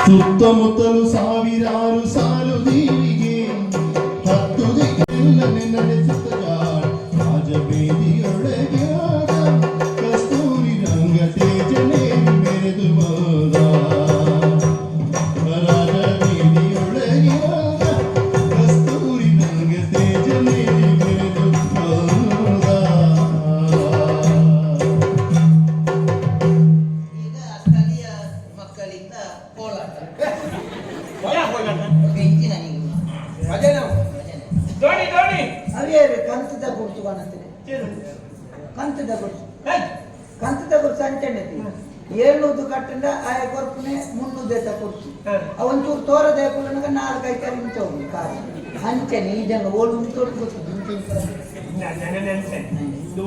ಸುತ್ತಮುತ್ತಲು ಸಾವಿರಾರು ಸಾಲು ದೀವಿಗೆ ಹತ್ತು ದಿಕ್ಕೆಲ್ಲನೆ ನಡೆಸುತ್ತ ರಾಜಬೀದಿಯೊಳಗೆ ಆದ ಕಸ್ತೂರಿ ರಂಗ ತೇಜನೆ ಮೆರೆದು ಬಂದ. ರಾಜಬೀದಿಯೊಳಗೆ ಆದ ಕಸ್ತೂರಿ ರಂಗ ತೇಜನೆ ಮೆರೆದು ಬಂದ. ಈಗ ಸ್ಥಳೀಯ ಮಕ್ಕಳಿಂದ ಕೋಲಾಟ. ಕೋಲಾಟ. ಇಂಚಿನ ನೀವು ಭಜನೆ. ಭಜನೆ. ದೋಣಿ ದೋಣಿ. ಅವೇ ಕಂತದ ಗುರ್ತು ಕಾಣುತ್ತದೆ. ಕಂತದ ಗುರ್ತು, ಕಂತದ ಗುರ್ತು ಅಂಚನೆ ಏಳ್ನೂದು ಕಟ್ಟಂಡ ಆಯ ಕೊರ್ಪುನೆ ಮುನ್ನೂದೆತ ಕೊರ್ತು. ಒಂಚೂರು ತೋರದೆ ಕುಲನಗ ನಾಲ್ಕು ಐದು ಇಂಚ ಉಂಟು ಕಾಸು ಅಂಚನೆ. ಈ ಜನ ಓಡು ಉಂಟೋಡು ಗೊತ್ತು.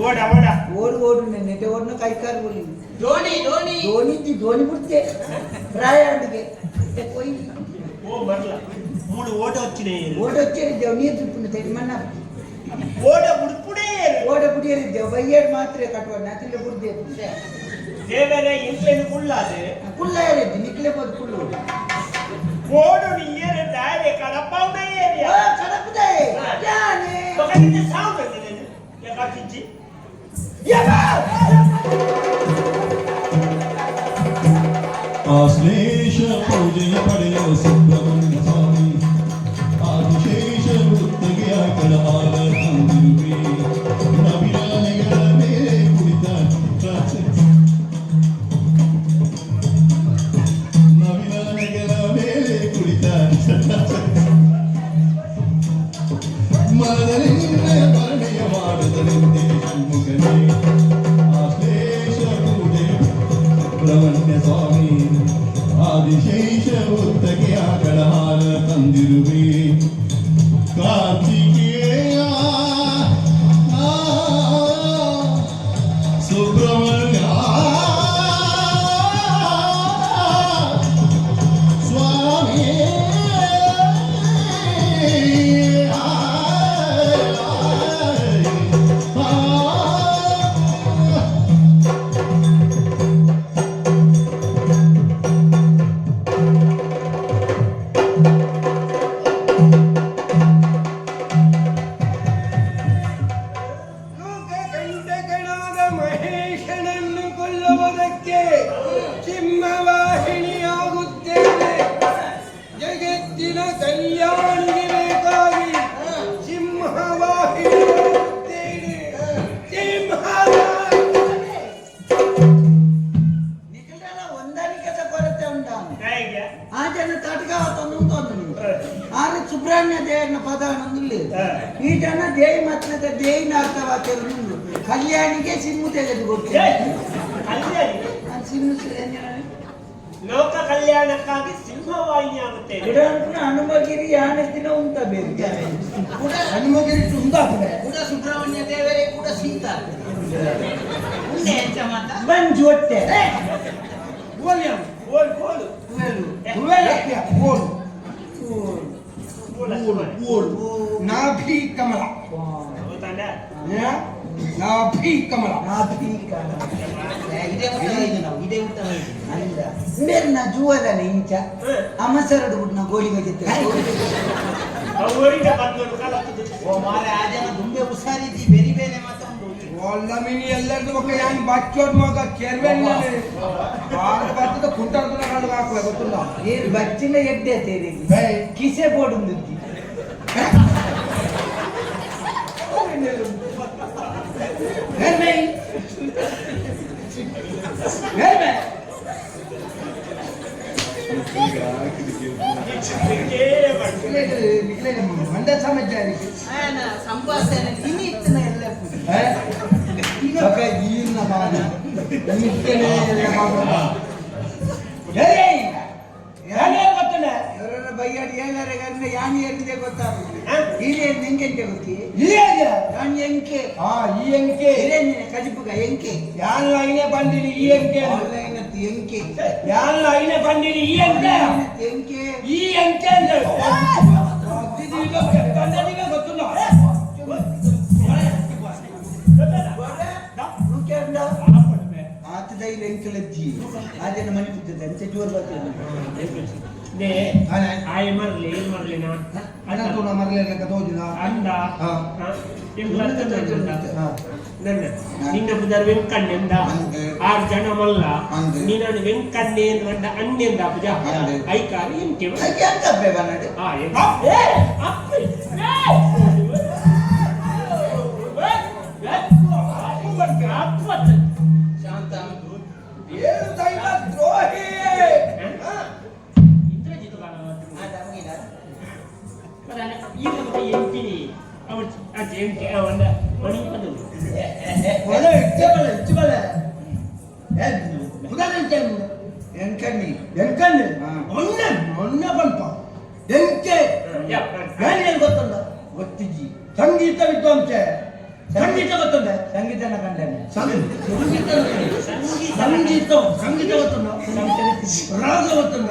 ಓಡ ಓಡ. ಓಡು ಓಡು ನೆಟ್ಟೆ ಓಡಿನ ಕೈಕಾಲು ಒಲಿ. ದೋಣಿ ದೋಣಿ. ಧೋನಿ ಇದ್ದಿ ಧೋನಿ ಬಿಡ್ತೆ ಪ್ರಾಯಾಂಡಿಗೆ ಕೊಯ್. ಓ ಮರ್ಲ ಮೂಡು ಓಟ వచ్చినాయి. ಓಡೊಚ್ಚೇರಿದ್ದೇವು ನೀರು ತುಪ್ಪುನ ತೆರಿ ಮಣ್ಣ. ಓಡ ಬುಡ್ಪುಡೇ. ಓಡ ಬುಡಿಯರಿದ್ದೇವು ಬಯ್ಯೇಡು ಮಾತ್ರ ಕಟ್ಟುವ ನತಿಲ್ಲ ಬುಡ್ದೇವು. ದೇವರ ಇಂಕ್ಲೇನು ಕುಳ್ಳಾದೆ. ಕುಲ್ಲ ಯಾರಿದ್ದು ನಿಕ್ಲೆ ಬೋದು ಕುಳ್ಳು. ಓಡು ನೀಯರೆ ದಾರೆ ಕಡಪಾವುನ ಏರಿಯಾ. ಓ ಕಡಪದೆ ಯಾನೆ. ಬಕನಿಂದ ಸಾವು ಬಂದಿದ್ದೇನೆ ಯಾಕಿಜ್ಜಿ. ಆಶ್ಲೇಷ ಪೂಜೆಯ ಪಡೆಯುವ ಸುಬ್ರಹ್ಮಣ್ಯ ಸ್ವಾಮಿ, ಆದಿಶೇಷ ವೃತ್ತಗೆ ಆಕಳ ಹಾಲ ತಂದಿರುವೆ. ನವಿರಾನೆಗಳ ಮೇಲೆ ಕುಳಿತ ನವಿರಾನೆಗಳ ಮೇಲೆ ಕುಳಿತ ಮನದಲ್ಲಿ ನಿನ್ನಯ ಭರಣೆಯ ಮಾಡುತ್ತಲಿಂತೆ ಷಣ್ಮುಖನೇ. ಆಶ್ಲೇಷ ಪೂಜೆಯ ಸುಬ್ರಹ್ಮಣ್ಯ ಸ್ವಾಮಿ, ಆದಿಶೇಷ ಉತ್ತಗೆ ಆಕಳ ಹಾಲ ತಂದಿರುವೆ. ಕಾರ್ತಿಕೇಯ ಆ, ಸುಬ್ರಹ್ಮಣ್ಯ ಸ್ವಾಮಿ ಆ, ಆ, ಆ. ಲೋಕಕಂಟಕನಾದ ಮಹೇಶನನ್ನು ಕೊಲ್ಲುವುದಕ್ಕೆ ಸಿಂಹವಾಹಿನಿಯಾಗುತ್ತೇನೆ. ಜಗತ್ತಿನ ಕಲ್ಯಾಣಿಗೆ ಬೇಕಾಗಿ ಸಿಂಹವಾಹಿನಿಯಾಗುತ್ತೇನೆ. ಸಿಂಹವಾಹಿನಿ. ನಿಖಿಲರ ಹೊಂದಾಣಿಕೆದ ಕೊರತೆ ಉಂಟಾ? ಹೇಗೆ? ಆ ಜನ ತಟಕ ಉಂಟು. ಆರೆ ಸುಬ್ರಹ್ಮಣ್ಯ ದೇವನ ಪದ ಅನ್ನೊಂದಿಲ್ಲ. ಈ ಜನ ದೇವಿ ಮಾತ್ರ ದೇವಿನ ಅರ್ಥವಾಗ್ತಿರೋ ಕಲ್ಯಾಣಿಗೆ ಸಿಮ್ಮು ತೆಗೆದು ಕೊಡ್ತೀನಿ. ಕಲ್ಯಾಣಿ. ನಾನು ಸಿಮ್ಮು. ಲೋಕ ಕಲ್ಯಾಣಕ್ಕಾಗಿ ಸಿಂಹವಾಹಿನಿ ಆಗುತ್ತೇನೆ. ಗಿಡ ಹನುಮಗಿರಿ ಯಾನೆ ದಿನ ಉಂಟ ಬೇರೆ. ಕೂಡ ಹನುಮಗಿರಿ ತುಂದಾಪುರ. ಕೂಡ ಸುಬ್ರಹ್ಮಣ್ಯ ದೇವರೇ ಕೂಡ ಸೀತಾ ಉಂಡೆ ಎಂಚ ಮಾತ. ಬಂಜು ಹೊಟ್ಟೆ. ಗೋಲ್ಯಂ. ಗೋಲ್ ಗೋಲು. ಹುವೆಲು. ಹುವೆಲಕ್ಯ ಗೋಲು. ಗೋಲ್. ಗೋಲು ಗೋಲು ನಾಭಿ ಕಮಲ. ಗೊತ್ತಾಂಡ? ಏ? ನಾಭಿ ಕಮಲ. ನಾಭಿ ಕಮಲ. ಇದೇ ಊಟ ಒಯ್ದು ನಾವು ಇದೇ ಊಟ ಒಯ್ದು. ಅಲ್ಲ ಮೇರ್ನ ಜೂವದನ ಇಂಚ ಅಮಸರಡು ಬಿಡ್ನ ಗೋಳಿಗೆ ಜೊತೆ. ಅವರಿಂದ ಬಂದವರು ಕಲತದ್ದು. ಓ ಮಾರೆ, ಆ ಜನ ದುಂಬೆ ಹುಷಾರಿದ್ದಿ ಬೇರೆ ಬೇರೆ ಮಾತ ಉಂಟು. ಒಲ್ಲ ಮಿನಿ ಎಲ್ಲರದು ಮಕ್ಕ ಯಾನ್ ಬಚ್ಚೋಡ್ ಮಗ ಕೆರ್ವೆನ್ ಬಾಳ ಬರ್ತದ ಕುಂಟಾಡ್ದ ಕಾಲು ಹಾಕುವ ಗೊತ್ತುಂಡ. ಏರು ಬಚ್ಚಿನ ಎಡ್ಡೆ ತೇರಿಗೆ. ಹೇ. ಕಿಸೆ ಬೋಡುಂದುದ್ದಿ. ಮೇಲ್ಮೈ ಮೇಲ್ಮೈ. ಮಂಡ ಸಮಸ್ಯೆ. ಆಯನ ಸಂಭಾಷಣೆ ಇನಿ ಇತ್ತಿನ ಎಲ್ಲ. ಈರ್ನ ಬಾಣ ಇತ್ತನೇ ಎಲ್ಲ ಬಾಣ. ಏಯ್ ಯಾನೇ ಗೊತ್ತಲ್ಲ. ಇವರನ್ನ ಬೈಯಾಡಿ ಏಳಾರೆ ಅಂದ್ರೆ ಯಾನ್ ಏರಿದೆ ಗೊತ್ತಾಗುದು. ಹಿರಿಯ ನಿಂಗೆಂತೆ ಗೊತ್ತಿ? ಈ ಏರಿಯಾ. ಯಾನ್ ಎಂಕೆ. ಆ ಈ ಎಂಕೆ. ಹಿರಿಯಂದಿನ ಕಜಿಪುಗ ಎಂಕೆ. ಯಾನ್ ಲೈನೆ ಬಂದಿನಿ ಈ ಎಂಕೆ. ಆನ್ಲೈನ್ ಅತ್ತು ಎಂಕೆ. ಯಾನ್ ಲೈನೆ ಬಂದಿನಿ ಈ ಎಂಕೆ. ಆನ್ಲೈನ್ ಅತ್ತು ಎಂಕೆ. ಈ ಎಂಕೆ ಅಂದ್ರೆ ಗೊತ್ತುಂಡ. ಆತದ ಇಲ್ಲ. ಎಂಕಲಜ್ಜಿ ಆಜನ ಮನೆ ಬಿದ್ದದೆ ಅಂಚೆ ಜೋರು ಬರ್ತದೆ. ನೇ ಆಯ್ ಮರ್ಲಿ ಏನ್ ಮರ್ಲಿನ? ಅನಂತೂಣ ಮರಲೇನಕ ತೋಜುನ. ಅಂದ. ಹಾ. ನನ್ನ ಹಾ. ನಿನ್ನ ಪುದರ್ ವೆಂಕಣ್ಣೆಂದ. ಅಂದೆ. ಆರು ಜನ ಮಲ್ಲ. ಅಂದೆ. ನೀನನ್ನು ವೆಂಕಣ್ಣೆ ಅಂದ ಅಣ್ಣೆಂದ ಪುಜ. ಅಂದೆ. ಐಕಾರಿ ಎಂಕೆ? ಅದಕ್ಕೆ ಅಂತ ಅಪ್ಪೆ ಬನ್ನಡೆ. ಆ ಏ ಅಪ್ಪೆ ಏ ಅಪ್ಪ. ಶಾಂತ. ಏನು ದೈವ ದ್ರೋಹಿ. ಹಾ. ಇಂದ್ರಜಿತ್. ಆ ತಮಗಿಲ್ಲ. ಒಳ್ಳೆ ಇಚ್ಚೆ ಬಳೆ ಇಚ್ಚೆ ಬಳೆ. ಉದಾಹರಣೆ ಎಂಕಣ್ಣಿ. ಎಂಕಣ್ಣೆ. ಹಾ. ಮೊನ್ನೆ ಮೊನ್ನೆ ಬಂತ ಎಂಕೆ ಏನು ಗೊತ್ತುಂಡ? ಗೊತ್ತಿಜ್ಜಿ. ಸಂಗೀತ ವಿದ್ವಾಂಸೆ. ಸಂಗೀತ ಗೊತ್ತುಂಡೆ? ಸಂಗೀತನ ಕಂಡನೆ. ಸಂಗೀತ ಸಂಗೀತ ಸಂಗೀತ ಗೊತ್ತುಂಡ? ರಾಗ ಗೊತ್ತುಂಡ?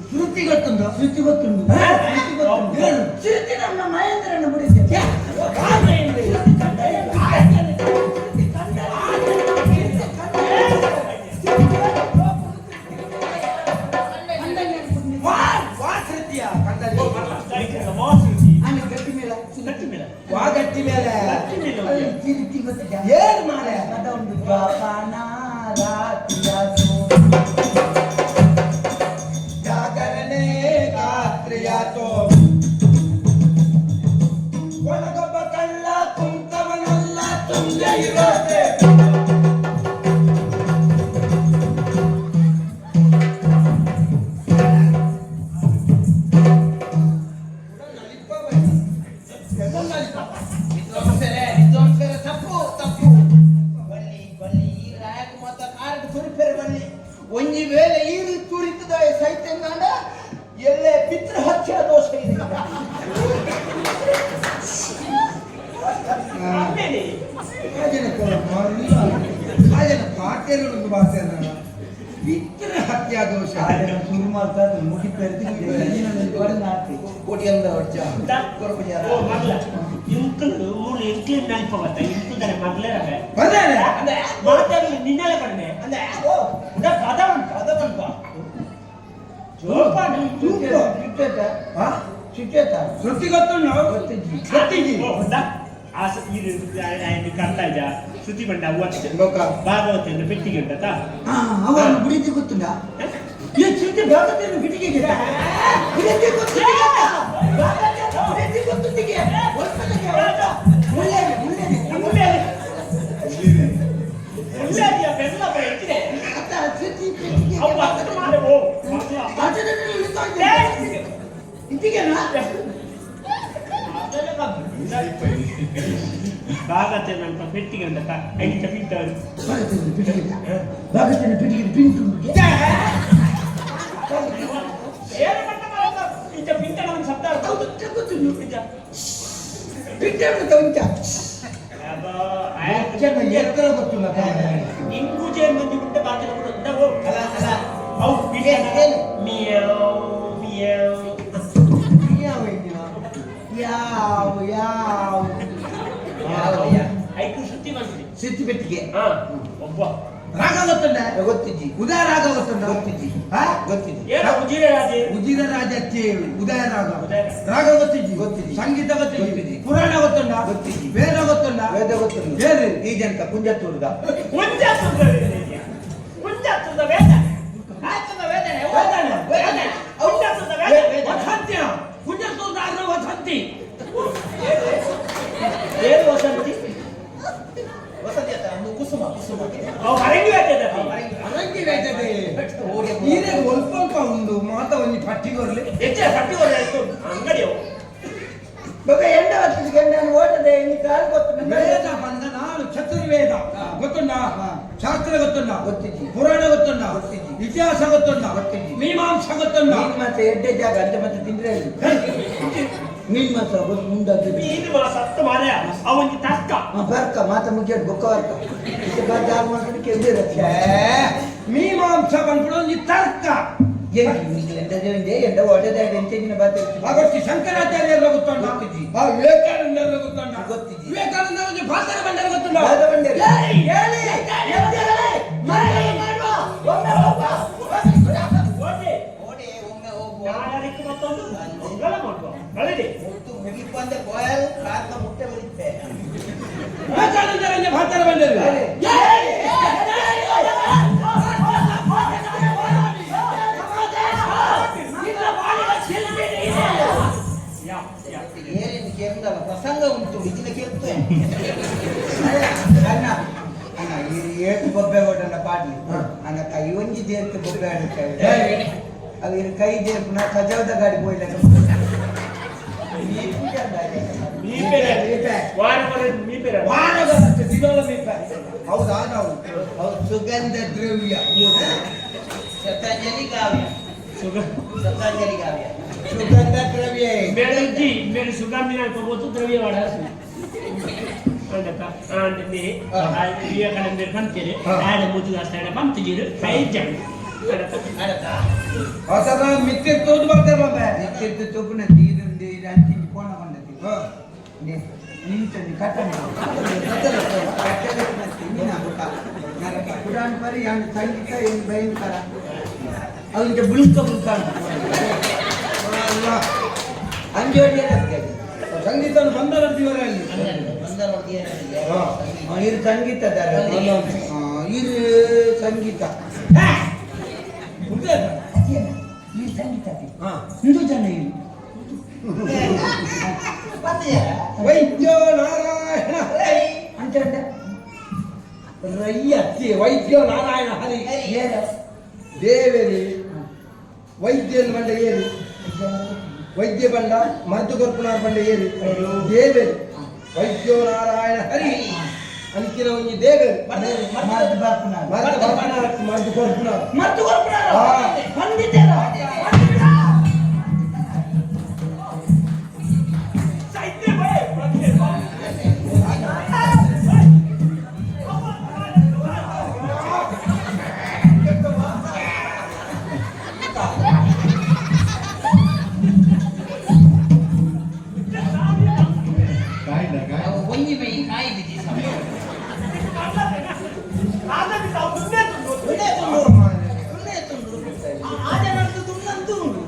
ಶ್ರುತಿ ಗೊತ್ತುಂಡ? ಶ್ರುತಿ ಗೊತ್ತುಂಡು. ಹಾ? ಶ್ರುತಿ ಗೊತ್ತುಂಡು. ಹೇಳು. ಶ್ರುತಿ ನಮ್ಮ ಮಹೇಂದ್ರನ ಬಿಡಿದ್ದೆ. ವಾ ವಾ ಶ್ರುತಿಯ ಕಂಡಲ್ಲಿ. ಗಟ್ಟಿ ಮೇಲೆ. ವಾ ಗಟ್ಟಿ ಮೇಲೆ. ಶ್ರುತಿ ಗೊತ್ತಿದ್ಯಾ? ಏನ್ ಮಾರೆ? ಅದೊಂದು ಜ್ವಾಪಾನ ರಾತ್ರಿಯ ಜಾಗರಣೆ ರಾತ್ರಿಯಾತೋ ಒಳಗೊಬ್ಬ ಕಳ್ಳ ಕುಂತವನಲ್ಲ ತುಂಗೆ ಇರೋದೆ. ವಿದ್ವಾಂಸರೇ, ವಿದ್ವಾಂಸರೇ, ತಪ್ಪು ತಪ್ಪು. ಬಳ್ಳಿ ಬಳ್ಳಿ ಈ ರಾಯಕ ಮಾತ ಕಾರ್ಡ್ ತುರಿಪೆರೆ ಬಳ್ಳಿ. ಒಂಜಿ ವೇಳೆ ಈ ತುರಿತದ ಸೈತ್ಯಂಗಾಂಡ ಎಲ್ಲೇ ಪಿತೃಹತ್ಯಾ ದೋಷ ಇದೆ. ಪಾಟೇಲು ಭಾಷೆ ಪಿತೃ ಹತ್ಯಾ ದೋಷ. ಶುರು ಮಾಡ್ತಾ ಮುಗಿಪೆರ್ದು ನಾತಿ. ಕೋಟಿ ಅಂದ ವರ್ಷ ಕೊರಪುಜಾರ. ಇಂಕುಲು ಮೂಲು ಎಂಕ್ಲು ನಲ್ಪ ಬತ್ತ ಇಂಕುದರೆ ಮಗ್ಲರವೆ. ಬಂದಾನೆ. ಅಂದೆ. ಮಾತಾಡಲು ನಿನ್ನೆಲ್ಲ ಕಡಿಮೆ. ಅಂದೆ ಓ. ಉಡ ಪದ ಉಂಟು. ಅದ ಬಂಪ. ಜೋಪಾನ. ಚುಚ್ಚೇತ. ಹಾ? ಚುಚ್ಚೇತ. ಶ್ರುತಿ ಗೊತ್ತುಂಡು? ಗೊತ್ತಿಜ್ಜಿ. ಗೊತ್ತಿಜ್ಜಿ. ಓ ಹೊಂದ ಆ ಕರ್ತ ಇದ್ದ ಶ್ರುತಿ ಬಂಡ ಅವತ್ತು ಲೋಕ. ಭಾಗವತ ಪೆಟ್ಟಿಗೆ ಉಂಟತಾ. ಹಾ, ಅವನು ಬಿಡಿತಿ ಗೊತ್ತುಂಡ? ಈ ಶ್ರುತಿ ಭಾಗವತನ್ನು ಬಿಟಿಗೆ ಬಿಡಿತಿ ಗೊತ್ತುಂಡಿಗೆ ಬಿಡಿತಿ ಗೊತ್ತುಂಡಿಗೆ ಒಲ್ಪದಗೆ ಒಲ್ಪ ಮುಳ್ಳೇನೆ ಮುಳ್ಳೇನೆ. ಒಳ್ಳೆಯ ಬೆಲ್ಲ ಬೆಳೆದಿದೆ. ಅತ್ತ ಶ್ರುತಿ ಪೆಟ್ಟಿಗೆ. ಅವು ಅಷ್ಟು ಮಾರೆ ಓ ಮಗ್ಲ. ಇಟ್ಟಿಗೆನಾ? ಭಾಗವತ ನನ್ನ ಪೆಟ್ಟಿಗೆ ಉಂಟತಾ ಐದು ಪಿಂಟರು. ಭಾಗವತನ್ನು ಬಿಟಿಗೆ ಭಾಗವತನ್ನು ಬಿಟಿಗೆ ಪಿಂಟು. ಏನು ಮಟ್ಟ ಮಾರಲ್ಲ ಇಂಚ ಪಿಂಟನ ಒಂದು ಶಬ್ದ ಹೌದು, ಗೊತ್ತುಂಡು. ಇಂಚ. ಪಿಂಟು ಉಂಟ. ಅಬ್ಬಾ, ಚೆನ್ನ ಎತ್ತರ ಗೊತ್ತುಂಡ? ಇಂಗುಜೆ ಮಂದಿ ಗುಡ್ಡ ಬಾಗಿಲ ಕೂಡ ಉಂಟ ಓ. ಅಲ್ಲ ಅಲ್ಲ. ಅವು ಪಿಂಟನ. ಏನು? ಮಿಯಾವ್ ಮಿಯಾವ್. ಯಾವ ಯಾವ ಯಾವಯ್ಯ? ಐಕು ಶ್ರುತಿ ಬಂದ್ರಿ. ಶ್ರುತಿ ಪೆಟ್ಟಿಗೆ. ಹಾ ಒಬ್ಬ. ರಾಗ ಗೊತ್ತುಂಡ? ಗೊತ್ತಿಜ್ಜಿ. ಉದಯ ರಾಗ ಗೊತ್ತುಂಡ? ಗೊತ್ತಿಜ್ಜಿ. ಹಾ? ಗೊತ್ತಿಜ್ಜಿ. ಏನು ಉಜಿರೆ ರಾಜೆ? ಉಜಿರ ರಾಜಕ್ಕೆ ಉದಯ ರಾಗ. ಉದಯ. ರಾಗ ಗೊತ್ತಿಜ್ಜಿ? ಗೊತ್ತಿಜ್ಜಿ. ಸಂಗೀತ ಗೊತ್ತಿಜ್ಜಿ? ಗೊತ್ತಿಜ್ಜಿ. ಪುರಾಣ ಗೊತ್ತುಂಡ? ಗೊತ್ತಿಜ್ಜಿ. ವೇದ ಗೊತ್ತುಂಡ? ವೇದ ಗೊತ್ತುಂಡು. ಏನು? ಈ ಜನಕ ಕುಂಜತ್ತೂರ್ದ. ಕುಂಜಾತುದ ವೇದ. ಕುಂಜಾತುದ ವೇದ. ಆಯ್ತದ ವೇದನೆ. ವೇದನೆ. ವೇದನೆ. ಕುಂಜಾತುದ ವೇದ. ವಸಂತಿಯ ಕುಂಜತ್ತೂರ್ದಾರನ ವಸಂತಿ. ಏನು ವಸಂತಿ? ವಸತಿ ಆತ ಒಂದು ಕುಸುಮ ಕುಸುಮ. ಅವು ಅರಂಗಿ ವೇದದ. ಅರಂಗಿ ವೇದದೆ. ಓಡಿ. ಈರೆ ಒಲ್ಪ ಒಲ್ಪ ಉಂಡು ಮಾತ ಒಂಜಿ ಪಟ್ಟಿಗೊರ್ಲಿ. ಹೆಚ್ಚ ಪಟ್ಟಿ ಆಯ್ತು ಅಂಗಡಿ ಅವು. ಬೊಕ ಎಂಡ ಬರ್ತದೆ ನಾನು ಓಟದೆ ಇನ್ನು ಕಾಲು ಗೊತ್ತು. ವೇದ ಬಂದ ನಾಡು ಚತುರ್ವೇದ ಗೊತ್ತುಂಡ? ಹಾ. ಶಾಸ್ತ್ರ ಗೊತ್ತುಂಡ? ಗೊತ್ತಿಜ್ಜಿ. ಪುರಾಣ ಗೊತ್ತುಂಡ? ಗೊತ್ತಿಜ್ಜಿ. ಇತಿಹಾಸ ಗೊತ್ತುಂಡ? ಗೊತ್ತಿಜ್ಜಿ. ಮೀಮಾಂಸ ಗೊತ್ತುಂಡ? ಮೀನ್ ಮಾಸ ಎಡ್ಡೆ ಜಾಗ ಅಂತ ಮತ್ತೆ ತಿಂದ್ರೆ ಮೀನ್ ಮಾಸ ಗೊತ್ತು ಮುಂದಾಗ್ತದೆ. ಮೀನು ಮಾ ಸತ್ತ ಮಾರ್ಯ ಅವನಿಗೆ ತರ್ಕ. ಬರ್ಕ ಮಾತ ಮುಗಿಯೋದು ಬೊಕ್ಕ ವರ್ಕ ಜಾಗ ಮಾಡ್ಕೊಂಡು ಕೆಂದಿರ. ಛೇ, ಮೀಮಾಂಸ ಬಂದ್ಬಿಡು ಒಂಜಿ ತರ್ಕ. ಎಂಡ ಓಟದೆ ಎಂಚಿನ ಬಾತೆ. ಭಗವತಿ ಶಂಕರಾಚಾರ್ಯರ ಗೊತ್ತುಂಡ? ಗೊತ್ತಿಜ್ಜಿ. ಆ ವಿವೇಕಾನಂದರ ಗೊತ್ತುಂಡ? ಗೊತ್ತಿಜ್ಜಿ. ವಿವೇಕಾನಂದರ ಒಂದು ಭಾಸ್ಕರ ಭಂಡಾರ ಗೊತ್ತುಂಡ? ಭಾಸ್ಕರ ಭಂಡಾರ. ಏಯ್, ಹೇಳಿ, ಹೇಳಿ, ಕೊರಂದೆ ಪೋಯರು ಕಾರ್ನ ಮುಟ್ಟೆ ಬರುತ್ತೆ. ಭಾತರ ಬಂದರು. ಯಾ ಯಾ. ಏನೇನು ಕೇಂದ್ರ ಪ್ರಸಂಗ ಉಂಟು ಇದಿನ ಕೇಳ್ತು. ಅಣ್ಣ ಅಣ್ಣ, ಈ ಏಟು ಬೊಬ್ಬೆ ಕೊಟ್ಟನ ಪಾಡ್ಲಿ ಅಣ್ಣ. ಕೈ ಒಂಜಿ ದೇರ್ತು ಬೊಬ್ಬೆ ಆಡುತ್ತಾರೆ. ಅವು ಇರು ಕೈ ದೇರ್ಪುನ ಕಜಾವದ ಗಾಡಿ ಪೋಯ್ಲಕ್ಕ. ಮೀ ಪೇರೆ ವಾರ ವಾರ ಮೀ ಪೇರೆ. ವಾರ ಬರುತ್ತೆ ದಿನೋಲ ಮೀಪ. ಹೌದಾ? ನಾವು ಹೌದು. ಸುಗಂಧ ದ್ರವ್ಯ. ಶತಾಂಜಲಿ ಕಾವ್ಯ. ಸುಗ ಶತಾಂಜಲಿ ಕಾವ್ಯ. ಸುಗಂಧ ದ್ರವ್ಯ. ಮೇಡಂಜಿ ಮೇಡ ಸುಗಂಧಿನ ಕೊಬೋದು ದ್ರವ್ಯ ವಾಡ ಅಂಡಕ ಅಂಡನೆ ವಿವೇಕಾನಂದ ಪಂತೇರು ಆಡ ಮುದ್ದು ಆಡ ಪಂತಜೀರು ಕೈ ಜಂಗ್ ಅಂಡಕ. ಆಡತಾ. ಹೊಸದ ಮಿತ್ತಿ ತೋದು ಬರ್ತಾರೆ. ನಿತ್ಯದ ತೂಪುನ ತೀರುಂಡು ಇದು ಅಂಚಿಂಚಿ ಪೋಣ ಕೊಂಡತಿ ನಿಂತಂದು ಕಟ್ಟನೆ ಕಟ್ಟಲೆ ನರಕ ಕುಡಾನ್ ಪರಿ ಯಾನ್ ಸಂಗೀತ ಏನು ಭಯಂಕರ ಅವನಿಗೆ ಬುಳುಕ ಬುಳುಕ ಅಂಜೋಡಿ. ಸಂಗೀತ ಬಂದ ಅಲ್ಲಿ. ಬಂದ ನೋಡ್ತೀಯ. ಇರು ಸಂಗೀತದಾರ. ಇರು ಸಂಗೀತ. ಅದೇನ? ಈ ಸಂಗೀತ ಹಿಂದೂ ಜನ ಇರು. ವೈದ್ಯ ನಾರಾಯಣ. ಅಂತ ರಯ್ಯ ಅತ್ತಿ ವೈದ್ಯ ನಾರಾಯಣ ಹರಿ. ಏನ? ದೇವೇರಿ ವೈದ್ಯ ಬಂಡ ಏರಿ ವೈದ್ಯ ಬಂಡ ಮದ್ದು ಕೊರ್ಪುನಾರ್ ಬಂಡ ಏರಿ ದೇವೇರಿ ವೈದ್ಯೋ ನಾರಾಯಣ ಹರಿ ಅಂಚಿನ ಒಂಜಿ ದೇವೇರಿ. ಮದ್ದು ಬರ್ಪುನಾರ್. ಮದ್ದು ಬರ್ಪುನಾರ್, ಮದ್ದು ಕೊರ್ಪುನಾರ್. ಮದ್ದು ಕೊರ್ಪುನಾರ. ಹಾ. ಪಂಡಿತರ. ಸಾಹಿತ್ಯ ಬೈ ಪಂತೇರು. ಕಾಯ್ದ ಕಾಯ್ದ. ಒಂಜಿ ಮೈ ಕಾಯಿ ಬಿದ್ದಿ ಸಮಯ. ಆದ ತಾವು ದುನ್ನೇ ತುಂಡು. ತುಣ್ಣೆ ತುಂಡು ತುಣ್ಣೆ ತುಂಡು. ಆ ಜನದ್ದು ತುಂಡಂತೂ ಉಂಟು.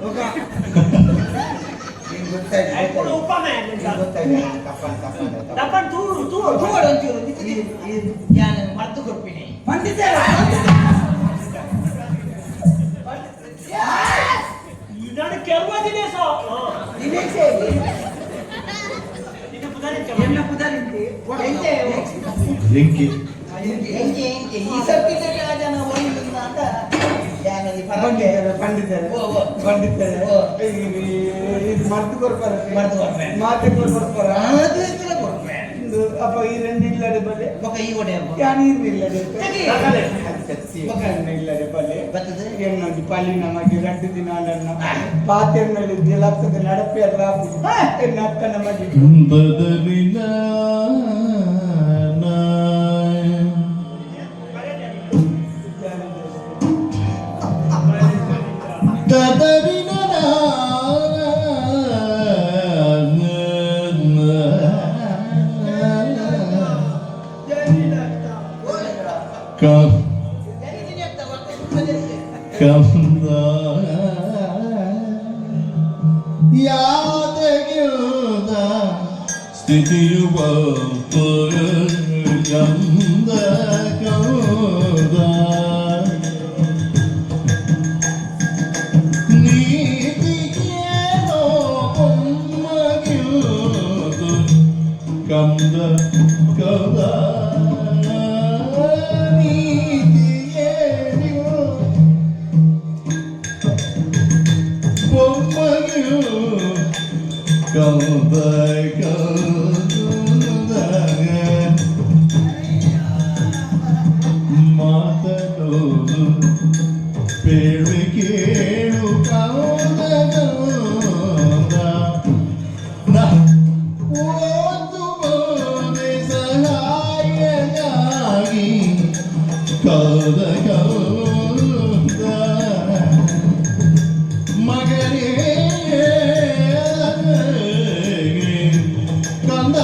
ನಿಂಗೆ ಗೊತ್ತಾಯ್ತು. ಕೂಡ ಉಪಮೆ. ನಿಂಗೆ ಗೊತ್ತಾಯ್ತು. ತಪ್ಪನ್ ತಪ್ಪನ್ ತಪ್ಪನ್. ದಪ್ಪನ್ ತೂರು ತೂರು. ತೂವಡು ಒಂಚೂರು ಯಾನ್ ಮರ್ತು ಕೊಡ್ಪಿನಿ. ಪಂಡಿತರ. ನಾನು ಕೆರುವ ದಿನೇಶ. ದಿನೇಶ್. ಇದು ಪುದಾರಿ. ಎನ್ನ ಪುದಾರಿಂತಿ. ಎಂಚೆ? ಎಂಕಿ. ಎಂಚೆ ಎಂಚೆ ಈ ಸರ್ತಿ ಆ ಜನ ಒಯ್ಯುಂದ ಅಂತ ಯಾನಲ್ಲಿ ಪರಂಗೆ. ಪಂಡಿತರ ಪಂಡಿತರ. ಓ, ಓ. ಪಂಡಿತರ. ಓ. ಇದು ಮದ್ದು ಕೊರ್ಪರ. ಮದ್ದು ಕೊರ್ಪೆ. ಮಾತೆ ಕೊರ್ಪರ. ಅದು ಎತ್ತಲ ಕೊಡ್ಪೆ. ಇಂದು ಅಪ್ಪ ಈ రెండు ಇಲ್ಲಡೆ ಬಲೆ. ಬೊಕ ಈ ಒಡೆ ಅಪ್ಪ. ಯಾನ್ ಇರ್ ಇಲ್ಲಡೆ. ತೆಗಿ. ಬೊಕ ಇಲ್ಲಡೆ ಬಲೆ. ಬತ್ತದ. ಎನ್ನೊಂಜಿ ಪಲ್ಲಿನ ಮಗೆ ರಡ್ಡು ದಿನ ಅನ್ನ ಪಾತೆರ್ನಲ್ಲಿ ಲತ್ತದ ನಡಪೆ ಅಲ್ಲ ಎನ್ನ ಅಕ್ಕನ ಮಗೆ. ಬದಲಿನ ತದರಿನ ಕಂದ ಯಾದಗಿಲ್ದ ಸ್ಥಿತಿಯು ಬಂತು ಕಂದ ಕಂದ ನೀತಿಗೇನೋ ಬೊಮ್ಮಗಿಲ್ದು ಕಂದ ಕಂದ ನೀತಿಯೇನು ಬೊಮ್ಮಗಿಲ್ ಕಂದ ಕಂದ ಮಾತನು ಪೇಳು ಕೇಳು ಕಂದ ಕಂದ ನ ಒಂದು ಬೋಧೆ ಸಹಾಯನಾಗಿ ಕೌದ ಕೌದ ಮಗನೇ ಕಂದ.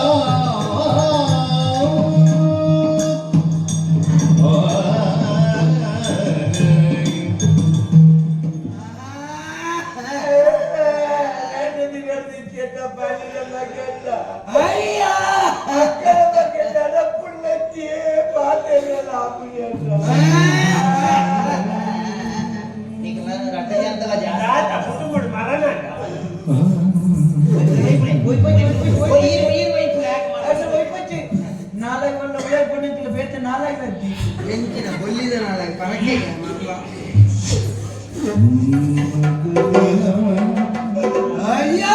ಅಯ್ಯ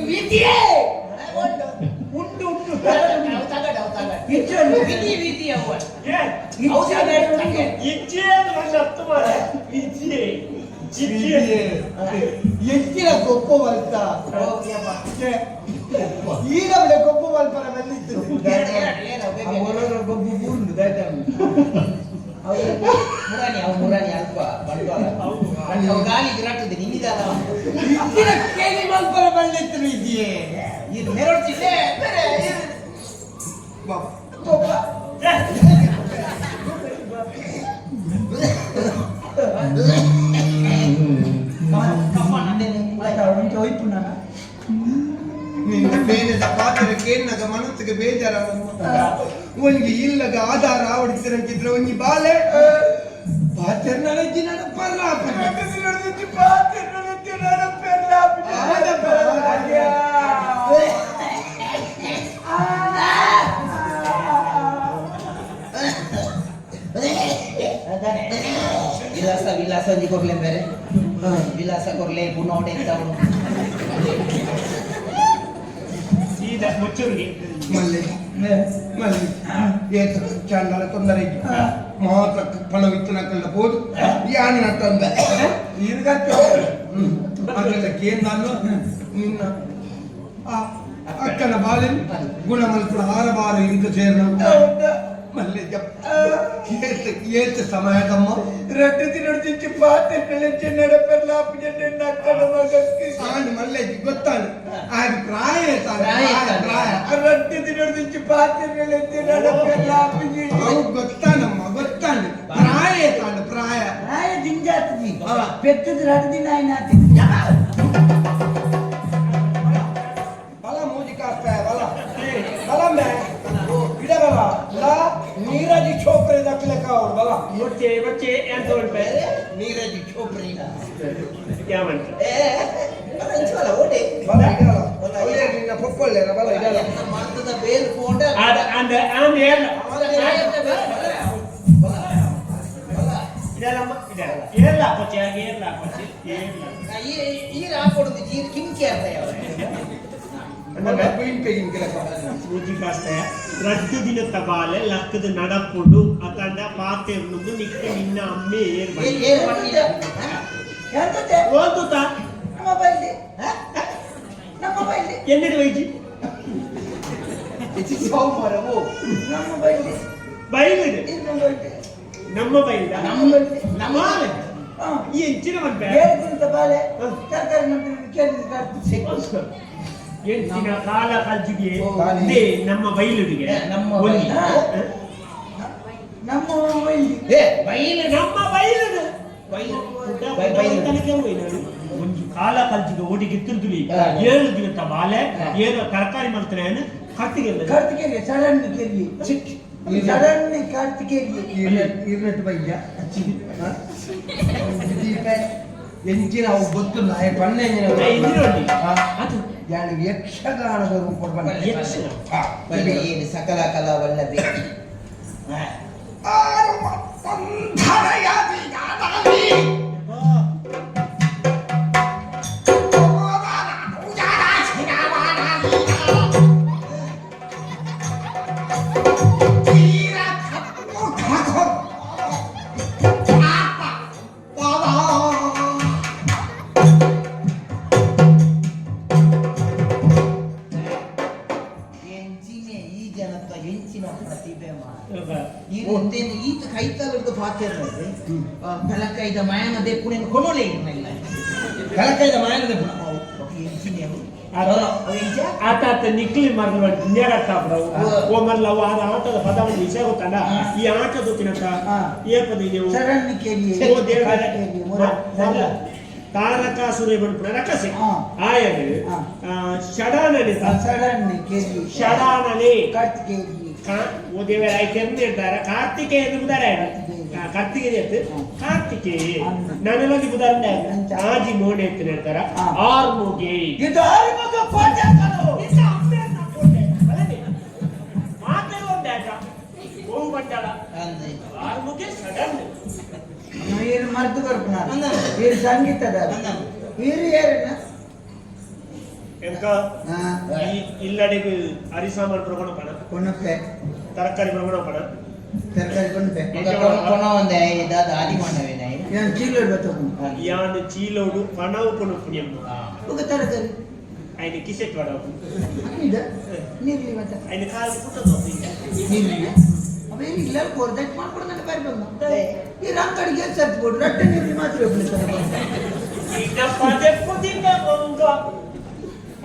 ವಿಧಿಯೇ ಉಂಡು ಉಂಡು ತಗಡ ತಗಡ ಇಚ್ಚೊಂಡು. ವಿಧಿ ವಿಧಿ ಅವ್ವ ಏ ಇಚ್ಚೊಂಡು. ಇಜ್ಜೆ ಅಂತ ಅರ್ಥ ಮಾಡ ಇಜ್ಜೆ ಇಜ್ಜೆ. ಎಚ್ಚಿನ ಗೊಪ್ಪ ಬಲ್ತ ಈಗ ಬಿಡ ಗೊಪ್ಪ ಬಲ್ಪರ ಬಂದಿತ್ತು. ಗೊಬ್ಬು ಬೂರ್ದು ದಾಯ್ತಾ. ಮುರಾಣಿ ಅವು ಮುರಾಣಿ ಅಲ್ಪ ಬಂಡವಾಳ ಅವು ಗಾಳಿ ಗಿರಾಟದೆ ನಿನ್ನಿದಲ್ಲ. ಇಚ್ಚಿನ ಕೇಳಿ ಮಲ್ಪರ ಬಂದಿತ್ತು ಇದೆಯೇ. ಇದು ಮೆರೊಡ್ಚಿದೆ ಬೇರೆ. ಗೊಪ್ಪ. ಏ, ಕಫ ನಂದೇನೆ. ಒಂಚೆ ಒಯ್ಪು ನಾನು. ನಿನ್ನ ಬೇನೆದ ಪಾತ್ರ ಕೇನ್ನಗ ಮನಸ್ಸಿಗೆ ಬೇಜಾರ. ಒಂಜಿ ಇಲ್ಲಗ ಆಧಾರ ಆವಡಿಸಿರಂತಿದ್ರೆ ಒಂಜಿ ಬಾಲೆ ಪಾತ್ರ ನಡಜಿ ನಡ ಪರ್ಲ. ಅದಾನೆ ವಿಲಾಸ ವಿಲಾಸ ಒಂಜಿ ಕೊರ್ಲೆ ಬೇರೆ ವಿಲಾಸ ಕೊರ್ಲೆ ಪುನಃ ಎಂತ. ಸೀದಾ ಮುಚ್ಚೂರಿಗೆ. ಮಲ್ಲೆ ಮಲ್ಲೆ ಏತ ಚಾಂಡಲ ತೊಂದರೆ ಇತ್ತು ಮಾತ್ರ ಪಣವಿತ್ತು ನಕಲ್ಲ ಹೋದು ಯಾನ ತಂದೆ ಈರ್ಗತ್ತು ಅದೆಲ್ಲ ಕೇಂದ್ರ ನಿನ್ನ ಆ ಅಕ್ಕನ ಬಾಲಿನ ಗುಣ ಮಲ್ಪುಡ ಆರಬಾರ ಇಂತ ಸೇರ್ನ ಮಲ್ಲೆ ಏತ ಏತ ಸಮಯದಮ್ಮ. రెండు తినడు తెచ్చి పాత నడపెల్లాపిన మగకి. ಆಂಡ್ ಮಲ್ಲೆ ಗೊತ್ತಾನು ಆಗ ಪ್ರಾಯ ಏತಾನು, ಪ್ರಾಯ ಪ್ರಾಯ ಏತಾನು. ಪ್ರಾಯ. రెండు తినడు తెచ్చి పాత నడపెల్లాపిన. ಅವು ಗೊತ್ತಾನಮ್ಮ ಗೊತ್ತಾನು ಪ್ರಾಯ ಏತಾನು ಪ್ರಾಯ. రాయ దింజాతి. ఆ. పెద్దది రెండు దిన ఆయన. ಬಲ ಮೂಜಿ ಕಾಸ್ತಾಯ ಬಲ ಬಲ ಮೇ ಗಿಡ ಬಲ ಲಾ ನೀರಜಿ ಛೋಪ್ರೆ ದಕ್ಕಲೆ ಕಾವಡು ಬಲ. ಬೊಚ್ಚೆ ಬೊಚ್ಚೆ ಎಂತ ಉಂಟೆ? ನೀರಜ್ ಚೋಪ್ರಿ. ಯಾವಂತ? ಏ ಬಲ ಇಂಚವಲ್ಲ ಓಟೆ. ಬಲ ಇಡಲ ಒಳ್ಳೆ ನಿನ್ನ ಪೊಕ್ಕೊಳ್ಳೇರ ಬಲ ಇಡಲ. ಮರ್ತದ ಬೇಲ್ ಪೋಂಡ. ಆದ ಅಂದ ಆಂದ ಏರ್ಲ. ಇದೆಲ್ಲಮ್ಮ ಇದೆಲ್ಲ ಏರ್ಲ ಕೊಚ್ಚೆ ಹಾಗೆ ಏರ್ಲ ಕೊಚ್ಚೆ ಏರ್ಲ. ಈ ಹಾಕೊಡುದು ಈ ಕಿಂಕಿ ಅಂತ ಯಾವ. ಬಲ ಕುಯಿನ್ ಪೆಗಿನ್ ಕೆಲಸ. ಮೂಜಿ ಕಾಸ್ತಾಯ ರಡ್ಡು ದಿನತ್ತ ಬಾಲೆ ಲಕ್ಕದ ನಡಪುಡು ಅತಂಡ ಪಾತೆರ್ನುಂದು ನಿಕ್ಕ ನಿನ್ನ ಅಮ್ಮೆ ಏರ್ ಬನ್ನಿ. ಏರ್ ಬನ್ನಿ. ಎಂತದೆ? ಓದುತ್ತಾ. ನಮ್ಮ ಬೈಲಿ ನಮ್ಮ ಬೈಲಿ. ಎನ್ನೆಡು ವೈಜಿ. ಸೋಮವಾರವು. ನಮ್ಮ ಬೈಲಿ. ಬೈಲಿದೆ. ಇದು ಬೈಲಿ. ನಮ್ಮ ಬೈಲ. ನಮ್ಮ ನಮ್ಮ ಬಾಲೆ. ಆ. ಈ ಎಂಚಿನ ಮನ್ಪೆ. ಏಳು ಬಾಲೆ ತರಕಾರಿ ನಂತರ ಕೇಳಿದ. ಎಂಚಿನ ಕಾಲ ಕಲ್ಜಿಗೆ. ಕಾಲಿ. ಇದೇ ನಮ್ಮ ಬೈಲುಡಿಗೆ. ನಮ್ಮ ಒಲ್ಲಿ. ಬೈಲು. ನಮ್ಮ ಬೈಲಿ. ಏ ಬೈಲು. ನಮ್ಮ ಬೈಲುಡು. ಬೈಲು. ಪುಟ್ಟ ಬೈ- ಬೈಲು. ತನಕ ಹೋಯ್ತು. ಒಂಜಿ ಕಾಲ ಕಲ್ಜಿಗೆ ಓಡಿಗೆ ತಿರುಗುಲಿ. ಹಾ. 7 ದಿನದ ಬಾಲೆ. ಹಾ. ಏನೋ ತರಕಾರಿ ಮಾಡ್ತಾರೆ ಕತ್ತಿಗೆ. ಕಾರ್ತಿಕೇರಿ ಸಡನ್ ಕೇರಿ ಸಡನ್ ಕಾರ್ತಿಕೇರಿ. ಇರ್ನೆಟ್ ಬೈಯ ಎಂಚಿನ ಅವು ಗೊತ್ತಿಲ್ಲ ಆಯ್ ಪಣ್ಣ ಎಂಚಿನ. ಅದು ಯಾನು ಯಕ್ಷಗಾನದ ರೂಪ ಬಣ್ಣ. ಯಕ್ಷಗಾನ. ಹಾ. ಬಲ್ಲೆ ಏನು ಸಕಲ ಕಲಾ ವಲ್ಲಭೆ. ಎಂಚಿನ ಈ ಜನತ್ವ ಎಂಚಿನ ಪ್ರತಿಭೆ ಮಾ ಈ ಒಂದೇನು ಈತ ಕೈತಲದ್ದು ಪಾತ್ರ ಬೆಳಕೈದ ಮಾಯನ ದೇಪುಣೆನ್ ಕೊನೊಲೆ ಇರ್ನೆಲ್ಲ. ಕಲಕೈದ ಮಾಯನದ. ಎಂಚಿನ ಅವು ಆತ- ಅವು ಎಂಚ. ಆತ ಆತ ನಿಕ್ಲಿ ಮರ್ಲು ನೇರತ್ತ ಓ ಮರ್ಲ ಅವು ಆದ ಆಟದ ಪದವನ್ನು ವಿಷಯ ಗೊತ್ತಲ್ಲ ಈ ಆಟ ಗೊತ್ತಿನತ್ತ. ಹಾ. ಏಪದ ನೀವು ಸಡನ್ ಕೇರಿ. ಓ ದೇವರ ಕಾರ್ತಿಕೇರಿ ಮರ್ಲ ತಾರಕಾಸುರ ಬಣ್ಪುಣ ರಕಸೆ. ಹಾ. ಆಯನು ಹಾ. ಷಡಾನನೆ. ಸಡನ್ ಕೇರಿ. ಷಡಾನನೆ. ಕಾರ್ತಿಕೇರಿ. ಓ ದೇವರ ಆಯ್ತು ಹೇಳ್ತಾರೆ ಕಾರ್ತಿಕೇಯ ಬುದಾರ ಕಾರ್ತಿಕೇಯ ಕಾರ್ತಿಕೇಯ ನನಲೊಂದು ಬುದಾರ ಆಜಿ ಮೋನೆ ಅಂತ ಹೇಳ್ತಾರ. ಹಾ. ಆರ್ಮುಗೆ. ಇದು ಆರುಮುಗ ಕೋಟೆ ಕಣೋ. ಇಂತ ಅಮ್ಮೆ ಅಂತ ಕೋಟೆ ಬಲನೆ ಮಾತೆ ಒಂದಾಟ ಹೋಗು ಬಂಡಾಳ. ಅಂದ್ರೆ ಆರ್ಮುಗೆ ಸಡನ್. ಈರು ಮರ್ದು ಕೊರ್ಪುನ. ಅಂದ. ಈರು ಸಂಗೀತದ. ಅಂದ. ಈರು ಏರನ? ಎಂಕ ಹಾ. ಈ ಇಲ್ಲಡೆಗ್ ಅರಿ ಸಾಮಾನು ಪ್ರಗುಣ ಪಣ. ಕೊಣಪೆ. ತರಕಾರಿ ಪ್ರಗುಣ ಪಣ. ತರಕಾರಿ ಕೊಣಪೆ. ಕೊನ ಒಂದೇ ಇದಾದ ಆದಿ ಮಾನವೇನ. ಏನು ಚೀಲ ಬತ್ತಕೊಂಡು? ಯಾನ್ ಚೀಲೋಡು ಪಣವು ಕೊನು ಪುಣ್ಯಮ್ಮ. ఒక ತರಕಾರಿ. ఆయన ಕಿಸೆಟ್ ವಾಡವು. ಅಂದ ನೀರ್ಲಿ ಮತ್ತೆ. ఆయన ಕಾಲು ಪುಟ್ಟದು. ನೀರ್ಲಿ ಅವ ಏನು ಇಲ್ಲ, ಕೊರ್ದಟ್ ಮಾಡ್ಕೊಡ್ತಾನೆ ಬಾರಿ ಬಂದ. ಈ ರಂಗಡಿಗೆ ಸರ್ಚ್ ಕೊಡು, ರಟ್ಟೆ ನೀರ್ಲಿ ಮಾತ್ರ ಒಬ್ಬನೇ. ಇನ್ನ ಪದೇ ಪುದಿನ ಒಂಗ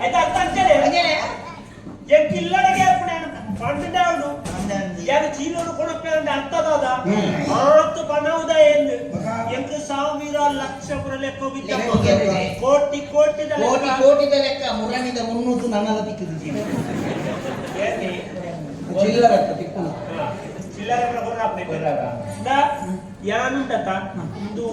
అయితే అర్థం అంతేనే. ಎಂಕ್ ಇಲ್ಲಡೆಗೆ ಏರ್ಪುಣೆ పండుండావుడు. ಯಾರು ಚೀಲೋಡು ಕೊಣಪೆ ಅಂದ್ರೆ ಅರ್ಥದಾದ ಆತು ಪಣವುದ ಎಂದು ಎಂಕ್ ಸಾವಿರ ಲಕ್ಷ ಪುರ ಲೆಕ್ಕ ಹೋಗಿದ್ದಪ್ಪ. ಲೆಕ್ಕ. ಕೋಟಿ ಕೋಟಿದ ಕೋಟಿ ಲೆಕ್ಕ. ಕೋಟಿದ ಲೆಕ್ಕ ಮುರಣಿದ 300 ನನ್ನದ ತಿಕ್ಕುದು ಜೀವ. ಏನಿ? ಚಿಲ್ಲರ ತಿಕ್ಕುನ. ಹಾ. ಚಿಲ್ಲರೆ ಪುರ ಕೊರ್ರಾಪ್ನೆ. ಯಾನುಂಡತ ಇಂದು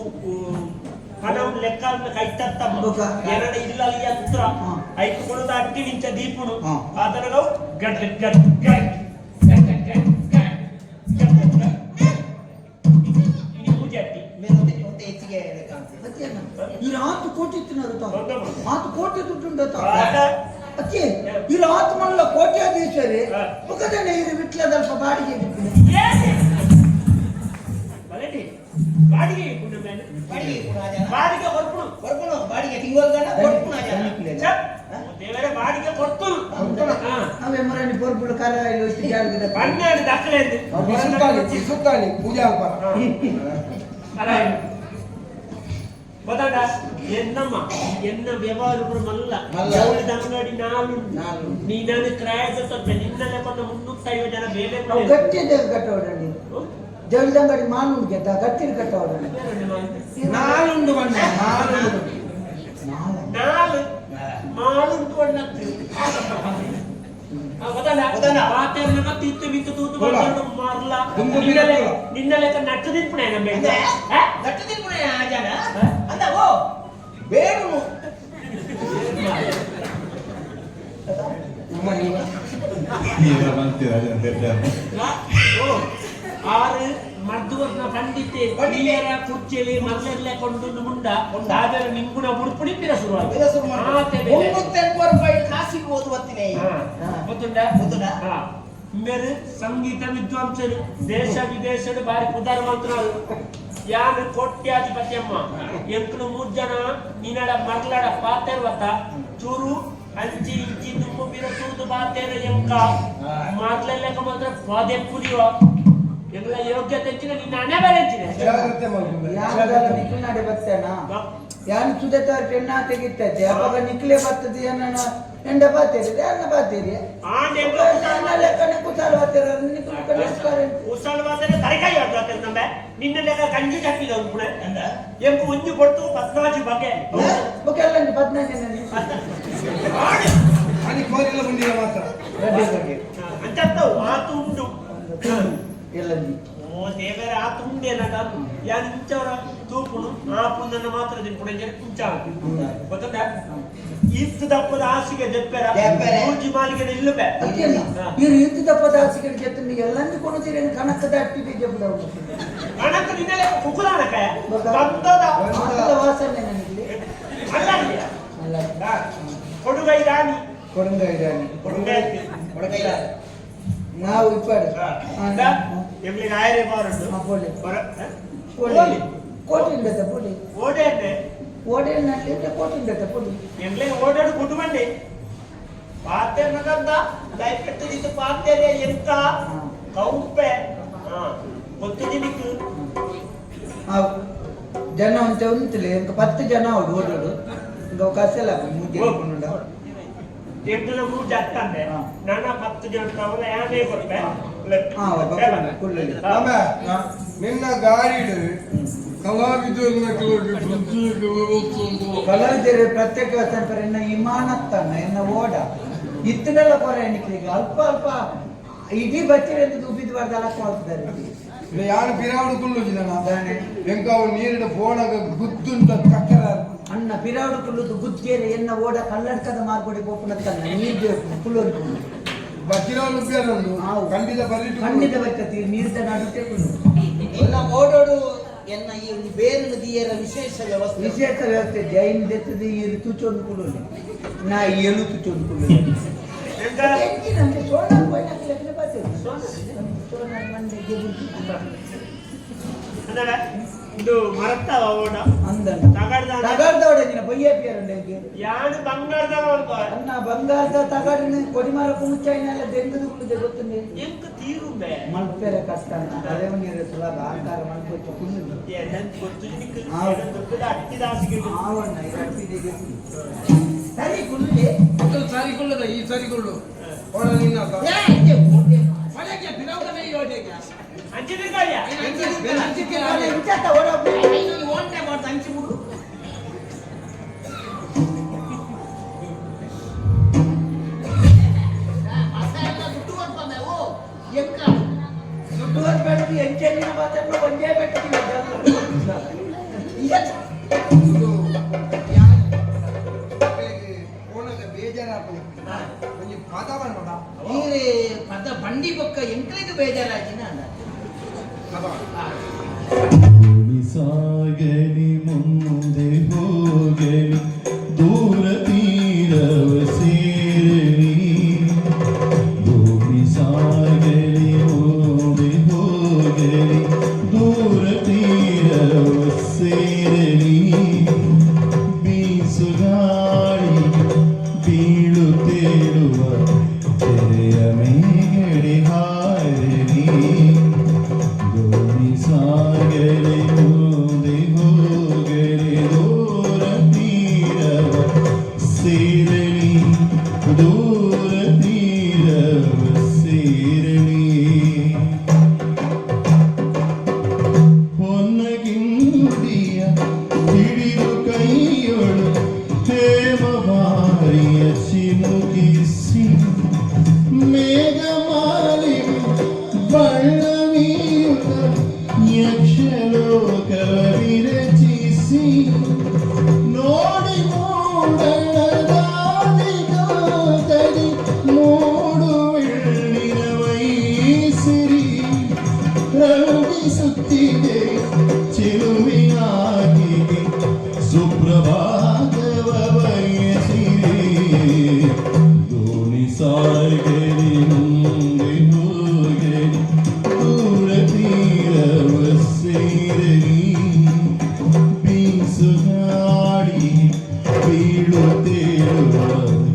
ಪಣವು ಲೆಕ್ಕ ಕೈತತ್ತಮ್ಮ. ಬೊಕ. ಎರಡ ಇಲ್ಲ ಯಂತ್ರ. ಹಾ. ಐತು ಕೊಡುದ ಅಟ್ಟಿ ನಿಂಚ ದೀಪುನು. ಹಾ. ಆತನಗವು ಗಡ್ ಗಡ್ ಗಡ್ ಗಡ್ ಗಡ್ ಗಡ್ ಗಡ್ ಗಡ್. ಇನಿ ಪೂಜೆ ಅಟ್ಟಿ. ಮೇಲೆ ಒಂದೇ ಒಂದೇ ಹೆಚ್ಚಿಗೆ ಲೆಕ್ಕ ಅಂತ. ಅತ್ತೇನ ಇವ್ರು ಆತು ಕೋಟಿ ಇತ್ತಿನಾರು ತಾವು. ಹೌದಮ್ಮ. ಆತು ಕೋಟಿ ದುಡ್ಡು ಉಂಟು ತಾವು. ಆತ. ಅತ್ತೆ ಇವ್ರು ಆತು ಮಲ್ಲ ಕೋಟ್ಯಾಧೀಶರೇ. ಹಾ. ಮುಖದನ್ನೇ ಇರು ವಿಟ್ಲದಲ್ಪ ಬಾಡಿಗೆ ಬಿಟ್ಟು. ಏನಿ? ಬಲಟಿ ಬಾಡಿಗೆ ಇಪ್ಪುಂಡು ಮೇನ್. ಬಾಡಿಗೆ ಇಪ್ಪುನು ಆ ಜನ. ಬಾಡಿಗೆ ಕೊರ್ಪುನು. ಕೊರ್ಪುನು ಬಾಡಿಗೆ ತಿಂಗಳು ಗಂಡ ಕೊರ್ಪುನು ಆ ಜನ. ಛ, ದೇವರೇ ಬಾಡಿಗೆ ಕೊಡ್ತು. ಹಾ. ಅವೇ ಮೊರನಿ ಪೊರ್ಪುಡು ಕರ ಇಲ್ಲಿ ಇಷ್ಟು ಜಾಗದ. 12 ದಾಖಲೆ ಅಂದು. ಬಿಸುತ್ತಾನಿ ಬಿಸುತ್ತಾನಿ ಪೂಜೆ ಅಲ್ಪಾರ. ಅಲ್ಲ ಗೊತ್ತಾಗ ಎನ್ನಮ್ಮ ಎನ್ನ ವ್ಯವಹಾರ ಪೂರ ಮಲ್ಲ. ಮಲ್ಲ. ಜವಳಿದ ಅಂಗಡಿ ನಾಲು. ನಾಲು. ನೀ ನಾನು ಕ್ರಾಯ ತಪ್ಪೆ ನಿನ್ನಲ್ಲೇ ಕೊಂಡ 350 ಜನ ಬೇಲೆ. ಅವು ಗಟ್ಟಿ ಕಟ್ಟೋಡಂడి. ಜವಳಿದಂಗಡಿ ಮಾಲು ಗೆದ್ದ ಗಟ್ಟಿ ಕಟ್ಟೋಡಂಡಿ. ನಾಲುಂಡು ಬಣ್ಣ ನಾಲುಂಡು. ನಾಲು ಮಾಲುಂಟು ಅಣ್ಣತ್ತು ಗೊತ್ತಲ್ಲ. ಗೊತ್ತಲ್ಲ. ಪಾತೆರ್ನ ತಿತ್ತು ಬಿತ್ತು ತೂತು ಗೊಲ್ಲ. ಮಾಡ್ಕೊಂಡು ಮಾರ್ಲ. ದುಂಬು ನಿನ್ನಲೆ ಬೀರಲ್ಲ. ನಿನ್ನಲೆಕ್ಕ ನಟ್ಟು ತಿನ್ಪುಣೆ ನಮ್ಮ. ಅಂದ್ರೆ ದಟ್ಟ ತಿನ್ಪುಣೆ ಆ ಜನ ಅಂದ ಓ ಬೇಡುನು. ಉಮ್ಮ ನೀವು. ನೀವ ಮಂತಿರ ಜನ. ಓ ಆರು ಮರ್ದುವರ್ನ ಪಂಡಿತೆ. ಪಂಡಿತೆ. ಪಂಡಿತರ ಕುರ್ಚಿಲಿ ಮರ್ಲೆರ್ಲೆ ಕೊಂಡು ಮುಂಡ ಆದರೆ ನಿಂಗುಣ ಉಡುಪುಡಿ ಪಿರ ಶುರುವಾಗಿ ಬೆಲೆ ಶುರು ಮಾಡು. ಆತೆ ಬೆಲೆ. 380 ರೂಪಾಯಿ ಕಾಸಿಗೆ ಓದುವತ್ತಿನೇ. ಹಾ. ಗೊತ್ತುಂಟಾ? ಗೊತ್ತುಂಟಾ? ಹಾ. ಮೇರು ಸಂಗೀತ ವಿದ್ವಾಂಸರು, ದೇಶ ವಿದೇಶದ ಬಾರಿ ಪುದರ್ವಂತರು. ಯಾನು ಕೋಟ್ಯಾಧಿಪತಿ ಅಮ್ಮ. ಎಂಕುಲು ಮೂರ್ ಜನ ನಿನ್ನಡ ಮರ್ಲಡ ಪಾತೆರ್ವತ ಚೂರು ಅಂಚಿ ಇಂಚಿ ದುಮ್ಮು ಬಿರ ತೂದು ಪಾತೇರ ಎಂಕ ಮಾರ್ಲೆಲ್ಲ ಮಾತ್ರ ಪದೇ ಪುರಿಯುವ ಎಂಗ್ಲ ಯೋಗ್ಯತೆ ಹೆಚ್ಚಿನ ನಿನ್ನ ಹಣೆ ಬೇರೆ ಹೆಚ್ಚಿನ. ಜಾಗ್ರತೆ ಮಾಡ್ಕೊಂಡು. ಯಾರು ನಿಖಿಲ್ನಾಡೆ ಬರ್ತೇನಾ? ಯಾನು ಸುದೇತ ಎಣ್ಣ ತೆಗಿತೈತೆ ಅವಾಗ ನಿಕ್ಲೆ ಬರ್ತದೆ ಏನ ಎಂಡ ಬಾತೇರಿ ಯಾರನ್ನ ಬಾತೇರಿ. ಆಂಡ್ ಎಂಕ್ಲ ಲೆಕ್ಕನೆ ಕುಸಾಲ ಬಾತೇರ ನಿಖಿಲ್ ಕಳಿಸ್ತಾರೆ. ಉಸಾಲ್ವಾದರೆ ತರಕಾಯಿ ಆಡ್ದಾತೆ ನಂಬೆ ನಿನ್ನ ಲೆಕ್ಕ ಗಂಜಿ ಚಪ್ಪಿದ ಪುಣೆ. ಅಂದ ಎಂಕು ಒಂಜಿ ಕೊಡ್ತು 14 ಬಗೆ. ಓಕೆ ಅಲ್ಲ 14. ಆಡು. ಅಲ್ಲಿ ಕೋರಿಲ್ಲ ಮುಂದಿನ ಮಾತ್ರ. ರಡ್ಡೆ ಬಗ್ಗೆ. ಅಂಚತ್ತವು ಆತು ಉಂಡು. ಎಲ್ಲ. ಓ ದೇವರ ಆತು ಉಂಡೇನದ ಯಾನ್ ಇಂಚವರ ತೂಪುನು ಆ ಪುಂದನ್ನ ಮಾತ್ರ ತಿನ್ಪುಣೆ ಇಂಚ ಗೊತ್ತದ ಇತ್ತು ದಪ್ಪದ ಹಾಸಿಗೆ ದೆಪ್ಪೆರ. ದೆಪ್ಪೆರೆ. ಮೂಜಿ ಮಾಲಿಗೆ ನಿಲ್ಲುಬೆ. ಅಕ್ಕಿಯಲ್ಲ ಇವರು ಯುದ್ಧ ದಪ್ಪದ ಹಾಸಿಗೆ ಜೊತೆ ಎಲ್ಲಂದು ಕೊಡುತ್ತೀರಿ ಕಣಕದ ಅಟ್ಟಿಗೆ ಜಬ್ಬದ. ಕಣಕ ನಿನ್ನ ಲೆಕ್ಕ ಕುಕುಲಾನಕ ಗಂಧದ. ಆಟದ ವಾಸನೆ ನನಗೆ. ಅಲ್ಲ. ಅಲ್ಲ. ಕೊಡುಗೈ ರಾಣಿ. ಕೊಡುಂಗ ಇದ್ದಾನೆ. ಕೊಡುಗೈ. ಕೊಡಕೈಲ. ನಾವು ಇಪ್ಪಾಡು. ಎಮ್ಲಿಗೆ ಆಯರೇ ಬಾರುಂಡು. ಪೋಲಿ. ಬರ ಪೋಲಿ ಕೋಟಿ ಉಂಡತ ಪೋಲಿ. ಓಡೇನೆ. ಓಡೇನಲ್ಲಿ ಕೋಟಿ ಉಂಡತ ಪೋಲಿ. ಎಂಗ್ಲೇ ಓಡಾಡು ಕುಟುಂಬಂಡಿ ಪಾತೆರ್ನಗಂದ ದಯಪೆಟ್ಟದಿತ್ತು ಪಾತೆರೆ ಎಂತ ಕೌಪೆ ಗೊತ್ತಿದ್ದೀನಿಕ್ಕು. ಜನ ఉంటే ఉంటలే ఇంకా 10 ಜನ ಅವಡು ಓಡೋಡು ఇంకా ಕಸಲ ಮೂಜೆ ಕೊಂಡ. ಎಂಗ್ಲ ಮೂಜೆ ಅತ್ತಂದೆ. ಹಾ. ನನ್ನ 10 ಜನ ಅವರ ಯಾನೇ ಕೊರ್ಪೆ. ಹಾ ಕುಳ್ಳಲಿ. ಆಮೆ ನಿನ್ನ ಗಾಡಿಡು ಕಲಾವಿದರನ್ನ ಪ್ರತ್ಯೇಕ ವ್ಯವಸ್ಥೆ ಉಂಟು. ಕಲಾವಿದರು ಪ್ರತ್ಯೇಕ ಸಂಪರ ಎನ್ನ ಇಮಾನತ್ತನ್ನ ಎನ್ನ ಓಡ ಇತ್ತನೆಲ್ಲ ಕೊರೆ ಎಣಿಕೆ ಅಲ್ಪ ಅಲ್ಪ ಇಡೀ ಬಚ್ಚಿರೆ ಉಬ್ಬಿದ ಬಾರ್ದು ಅಲಕ್ಕ ಮಾಡ್ತಿದ್ದಾರೆ. ಇಲ್ಲ ಯಾರು ಬಿರಾವಡು ಕುಳ್ಳುಜಿದನ. ದಾನೆ. ಎಂಕ ಅವು ನೀರಿನ ಫೋನಾಗ ಗುದ್ದುಂಟ ಕಕ್ಕರ. ಅಣ್ಣ ಬಿರಾವಡು ಕುಳ್ಳುದು ಗುದ್ಗೇರೆ ಎನ್ನ ಓಡ ಕಲ್ಲಡ್ಕದ ಮಾರ್ಗೋಡಿ ಗೋಪುನತ್ತನ್ನ ನೀರು ಬೇಕು ಕುಳ್ಳೋದು. ಬಚ್ಚಿರವನು ಉಬ್ಬಿಯರನ್ನು ಹಾವು. ಖಂಡಿತ ಬರ್ಲಿಟ್ಟು. ಕಣ್ಣಿದ ಬರ್ತತಿ ನೀರ್ದ ನಡುತ್ತೆ ಕುಳ್ಳು. ಎಲ್ಲ ಓಡೋಡು. ಎನ್ನ ಈ ಒಂಜಿ ಬೇರಿನ ದಿಯರ ವಿಶೇಷ ವ್ಯವಸ್ಥೆ. ವಿಶೇಷ ವ್ಯವಸ್ಥೆ ಜೈನ್ ದೆತ್ತದ ಈರು ತುಚೊಂದು ಕುಲ್ಲುನಿ ನಾ ಏಳು ತುಚೊಂದು ಕುಲ್ಲುನಿ. ನಮ್ಗೆ ಸೋನಾರ್ ಪೋಯಿನಕ್ಕೆ ಲೆಕ್ಕನೆ ಬರ್ತದೆ. ಸೋನಾರ್ ಮಂಡೆಗೆ ಬುದ್ಧಿ. ಅಂದ್ರೆ ಇದು ಮರತ್ತ ಓಡ. ಅಂದಣ್ಣ. ತಗಡ್ದ. ತಗಡ್ದವಡೆ ನಿನ್ನ ಬೊಯ್ಯ ಪಿಯರಂಡೆ. ಯಾನು ಬಂಗಾರದ. ಅನ್ನ ಬಂಗಾರದ ತಗಡಿನ ಕೊಡಿಮರಕ್ಕೂ ಮುಚ್ಚಾಯಿನೆಲ್ಲ ದೆಂಗದು ಕುಳ್ಳಿದೆ ಗೊತ್ತುಂಡೆ. ಎಂಕ್ ತೀರುಂಬೆ. ಮಲ್ಪೆರೆ ಕಷ್ಟ ಅಣ್ಣ, ಅದೇ ನೀರು ಸುಲಭ ಆಕಾರ ಮಲ್ಪೊಚ್ಚು ಕುಳ್ಳುಂಡು. ಗೊತ್ತು ನಿಕ್. ಆವು. ದುಡ್ಡು ಅಟ್ಟಿದ ಆಸಿಗೆ. ಆವಣ್ಣ ಈ ಅಟ್ಟಿದೆ. ಸರಿ ಕುಳ್ಳಿ. ಸರಿಗೊಳ್ಳದ ಈ ಸರಿಗೊಳ್ಳು ಓಡ ನಿನ್ನ. ಏ, ಇತ್ತೆ ಓಟೆ. ಅಂಚಿನ. ಇಂಚತ್ತ ಓಡ. ಐನೊಂದು ಓಂಟೆ ಮಾಡ್ದು ಹಂಚಿ ಬಿಡು. ಮಸಾಲ ದುಡ್ಡು ಕೊಡ್ಪಂದೆ ಓ ಎಂಕ. ದುಡ್ಡು ಹೊರಬೇಡ ಎಂಚೆಲ್ಲಿನ ಮಾತಾಡೋ ಒಂದೇ ಬೆಟ್ಟಕ್ಕೆ. ಇದು ಯಾರು ಮಕ್ಕಳಿಗೆ ಓಣದ ಬೇಜಾರಾಪುಂಡು ಒಂಜಿ ಪದ ಪನ್ಪಡ. ಈರೆ ಪದ ಬಂಡಿ ಬೊಕ್ಕ ಎಂಕ್ಲೆಗ್ ಬೇಜಾರಾಜಿನ ಅಂದ. ಪದ. ದೋಣಿ ಸಾಗಲಿ ಮುಂದೆ ಹೋಗಲಿ ದೂರ ತೀರವ ಸೇರಲಿ. ದೋಣಿ ಸಾಗಲಿ ಮುಂದೆ ಹೋಗಲಿ ದೂರ ತೀರವ ಸೇರಲಿ. ಬೀಸುಗಾಳಿ ಬೀಳುತ್ತೇಳುವ ತೆರೆಯ ಮೇಗಡೆ ಹಾರಲಿ. ದೋಣಿ ಸಾಗಲಿ ಮುಂದೆ ಹೋಗಲಿ ದೂರ ತೀರವ ಸೇರಲಿ, ದೂರ ತೀರವ ಸೇರಲಿ. ಹೊನ್ನಗಿಂಡಿಯ ಹಿಡಿದು ಕೈಯೊಳು ಹೇಮವಾರಿಯ ಚಿಮುಕಿಸಿ ಮೇಘಮಾಲಿಗೆ ಬಣ್ಣವೀಯುತ ಯಕ್ಷಲೋಕವ ವಿರಚಿಸಿ ನೋಡಿ ಮೂಡಣದಾದಿಗಾತಡಿ ಮೂಡು ಬೆಳ್ಳಿನ ವೈಸಿರಿ ರಂಗಿಸುತ್ತಿದೆ ಚಿಲುಮೆಯಾಗಿದೆ ಸುಪ್ರಭಾತವ ಬಯಸಿರಿ. ದೋಣಿ ಸಾಗಲಿ ಮುಂದೆ ಹೋಗಲಿ ದೂರ ತೀರವ ಸೇರಲಿ. ಬೀಸುಗಾಡಿ ಬೀಳುತ್ತೇಳುವ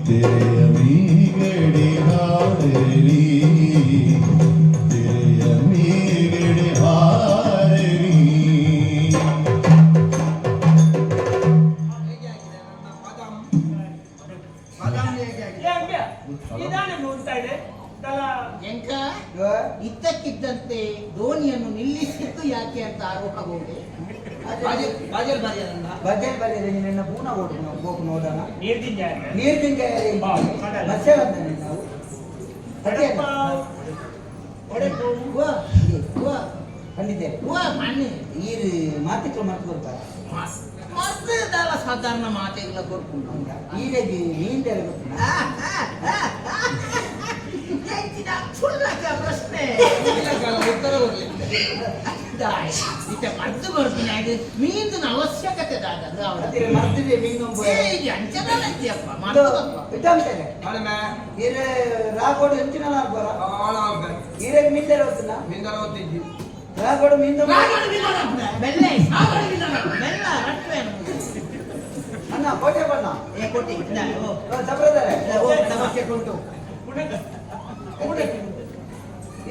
ತೆರೆಯ ಮೇಗಡೆ ಹಾರಲಿ, ತೆರೆಯ ಮೇಗಡೆ ಹಾರಲಿ. ಹೇಗೆ ಆಗಿದೆ ನನ್ನ ಪದಂ? ಪದಂ ಹೇಗೆ ಆಗಿದೆ? ಇದಾನೆ ನೋಡ್ತಾ ಇದೆ ತಲ. ಎಂಕ ಇದ್ದಕ್ಕಿದ್ದಂತೆ ದೋಣಿಯನ್ನು ನಿಲ್ಲಿಸಿದ್ದು ಯಾಕೆ ಅಂತ ಆರೋಪಬಹುದು. ಬಾಜಲ್ ಬಾಜಲ್. ಬಜೆಟ್ ಬರೆಯದೆ ನಿನ್ನ ಪೂನ ಓಡು ಗೋಕು ನೋಡೋಣ. ನೀರ್ ತಿಂಜ. ನೀರು ತಿಂಗ. ಬಾ, ಕಡಲ. ಮತ್ಸ್ಯ ಬಂದಾನೆ ನಾವು ಅದೇ. ಒಡೆಪು. ವಾ ವಾ. ಖಂಡಿತೇವೆ. ವಾ ಮಣ್ಣು. ನೀರು ಮಾತಿಕ್ಲು ಮರ್ತು ಬರ್ತಾರೆ. ಮರ್ತದಲ್ಲ, ಸಾಧಾರಣ ಮಾತೆಗಳ ಕೊರ್ಪುಂಡು. ಈರೆಗೆ ನೀಂದೆಲ್ಲ ಗೊತ್ತಿಲ್ಲ. ಎಂಚಿನ ಕ್ಷುಲ್ಲಕ ಪ್ರಶ್ನೆ. ಉತ್ತರ ಬರಲಿ. ದಾಯ್, ಇತ್ತೆ ಮದ್ದು ಬರ್ತೀನಿ ಹಾಗೆ ಮೀನಿನ ಅವಶ್ಯಕತೆ ದಾದ ಅದೇ ಮರ್ತಿದೆ ಮೀನು. ಅಂಚದಾನಂತಿಯಪ್ಪ ಮದ್ದು ಬರ್ಪ. ಇದ್ದಂತೇನೆ. ಆಳಮೆ. ಈರೆ ರಾಗೋಡು ಎಂಚಿನ ಆಗ್ಬೋರ. ಆಳ. ಈರೆಗೆ ಮೀಂದೆಲ್ಲ ಗೊತ್ತಿಲ್ಲ. ಮಿಂದರ ಒತ್ತಿದ್ದಿ. ರಾಗೋಡು ಮೀಂದ. ರಾಗೋಡು ಬಿಲ್ಲನ ಬೆಲ್ಲ ರಾಗೋಡು ಬಿಲ್ಲನ ಬೆಲ್ಲ ರಟ್ವೇನು. ಅಣ್ಣ ಕೋಟೆ ಬಣ್ಣ. ಏ ಕೊಟ್ಟಿ ಇಂದ, ಓ ಸಪ್ರದಾರೆ. ಓ ನಮಸ್ತೆ ಕೊಟ್ಟು.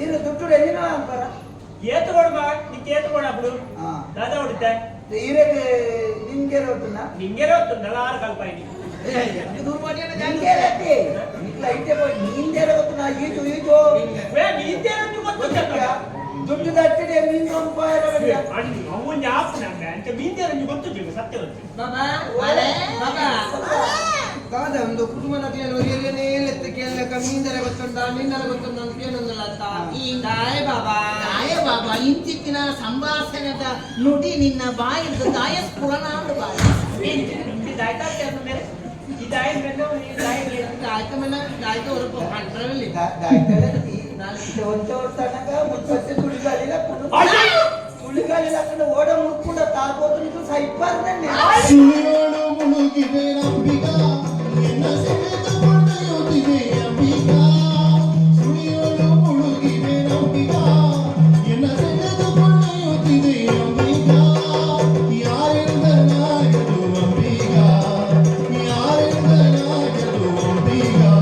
ಈರು ದುಡ್ಡು ಎಂಜಿನ ಆಗ್ಬೋರ. ಏತು ಕೊಡ ಬಾ ನಿಕ್ ಏತು ಕೊಡ ಅప్పుడు. ಹಾ. ದಾದಾ ಹೊಡಿತೆ. ಈರೆಗೆ ನಿನ್ಗೆ ಗೊತ್ತಿಲ್ಲ. ನಿಂಗೆ ಗೊತ್ತುಂಡಲ್ಲ ಆರು ಕಲ್ಪಾಯಿನಿ. ಏ ಎಷ್ಟು ದೂರ ಮಾಡಿ. ನಿನ್ಗೆ ನಿಕ್ಲ ಐತೆ ಪೋಯ್ ನೀಂದೆಲ್ಲ ಗೊತ್ತಿಲ್ಲ ಈಜು ಈಜು. ವೇ ನೀಂದೇರಂಜು ಗೊತ್ತುಂಡ. ದುಡ್ಡು ದಟ್ಟಿದೆ ಮೀನು ಒಂದು ಪಾಯರ. ಅವು ಜ್ಞಾಪನ ಅಂಚ ಮೀಂದೇರಂಜು ಗೊತ್ತುಂಟು ಸತ್ಯ ಗೊತ್ತು. ಬಾಬಾ ಬಾಬಾ ದಾದ ಒಂದು ಕುಟುಂಬ ನಕಲಿಯನ್ನು ಎಲೆತ್ತ ಕೇಳಕ ಮೀಂದರ ಗೊತ್ತುಂಡ ಮೀಂದರ ಗೊತ್ತುಂಡ ಅಂತ ಕೇಳೊಂದಲ್ಲ ಅಂತ ದಾಯ ಬಾಬಾ. ದಾಯ ಬಾಬಾ ಇಂಚಿತ್ತಿನ ಸಂಭಾಷಣೆದ ನುಡಿ ನಿನ್ನ ಬಾಯಿದ ದಾಯ ಸ್ಫುರಣ ಅಂದ್ ಬಾಯಿ. ದಾಯಕ ಮೇಲೆ ದಾಯಕ ಹೊರಪು ಕಂಟ್ರಲ್ಲಿ. ಒಂಚ ವರ್ಷ ತುಳಿಗಾಲಿಲ್ಲ. ಸುಳಿಗಾಳಿ ಹಾಕೊಂಡು ಓಡ ಮುಳ್ಕೊಂಡ ತಾಕೋತು ನಿಂತು ಸೈಪರ್ ನನ್ನೆ. ಸುಳಿಯೋಳು ಮುಳುಗಿದೆ ನಂಬಿಕ, ಎನ್ನ ಸೆಳೆದುಕೊಂಡೊಯ್ಯುತ್ತಿದೆ ಅಂಬಿಕಾ. ಸುಳಿಯೋಳು ಮುಳುಗಿದೆ ನಂಬಿಕ, ಎನ್ನ ಸೆಳೆದುಕೊಂಡೊಯ್ಯುತ್ತಿದೆ ಅಂಬಿಕಾ. ಯಾರಿಂದ ನಾಗದು ಅಂಬಿಕಾ, ಯಾರಿಂದ ನಾಗದು ಅಂಬಿಕಾ,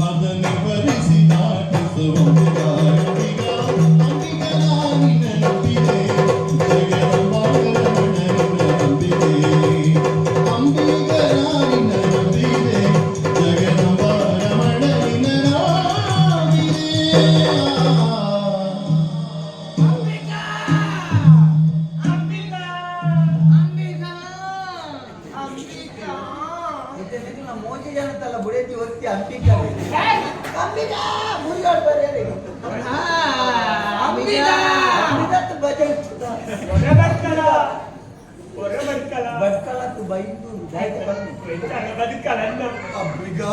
ಅದನ್ನು ಭರಿಸಿ ದಾಟಿಸುವಂಬಿಕಾ. ಅಂಬಿಕಾ, ಅಂಬಿಕಾ, ನಾನಿನ್ನ ನಂಬಿದೆ, ಜಗದಂಬಾರಮಣನಿನ್ನ ನಂಬಿದೆ. ಅಂಬಿಗ ನಾನಿನ್ನ ನಂಬಿದೆ, ಜಗದಂಬಾರಮಣನಿನ್ನ ನಂಬಿದೆ. ಅಂಬಿಕಾ! ಅಂಬಿಕಾ! ಅಂಬಿಕಾ! ಅಂಬಿಕಾ! ಇತ್ತೆ ನಿನ್ನ ಮೋಜಿ ಜನತಲ್ಲ ಬುಡೇತಿ ಒತ್ತಿ ಅಂಬಿಕಾ ಅಂಬಿಕಾ ಮುರಿಗಾಡ್ ಬರ್ರಿ. ಅಂಬಿಕಾ! ಅಂಬಿಕತ್ತು ಬಜೆ ಇರ್ತದ. ಒರ ಬಡ್ಕಲ, ಒರ ಬಡ್ಕಲ. ಬಡ್ಕಲತ್ತು ಬೈದು ದಾಯ್ತು ಬಂದು. ಬದುಕಲ ಅನ್ನ. ಅಂಬಿಕಾ!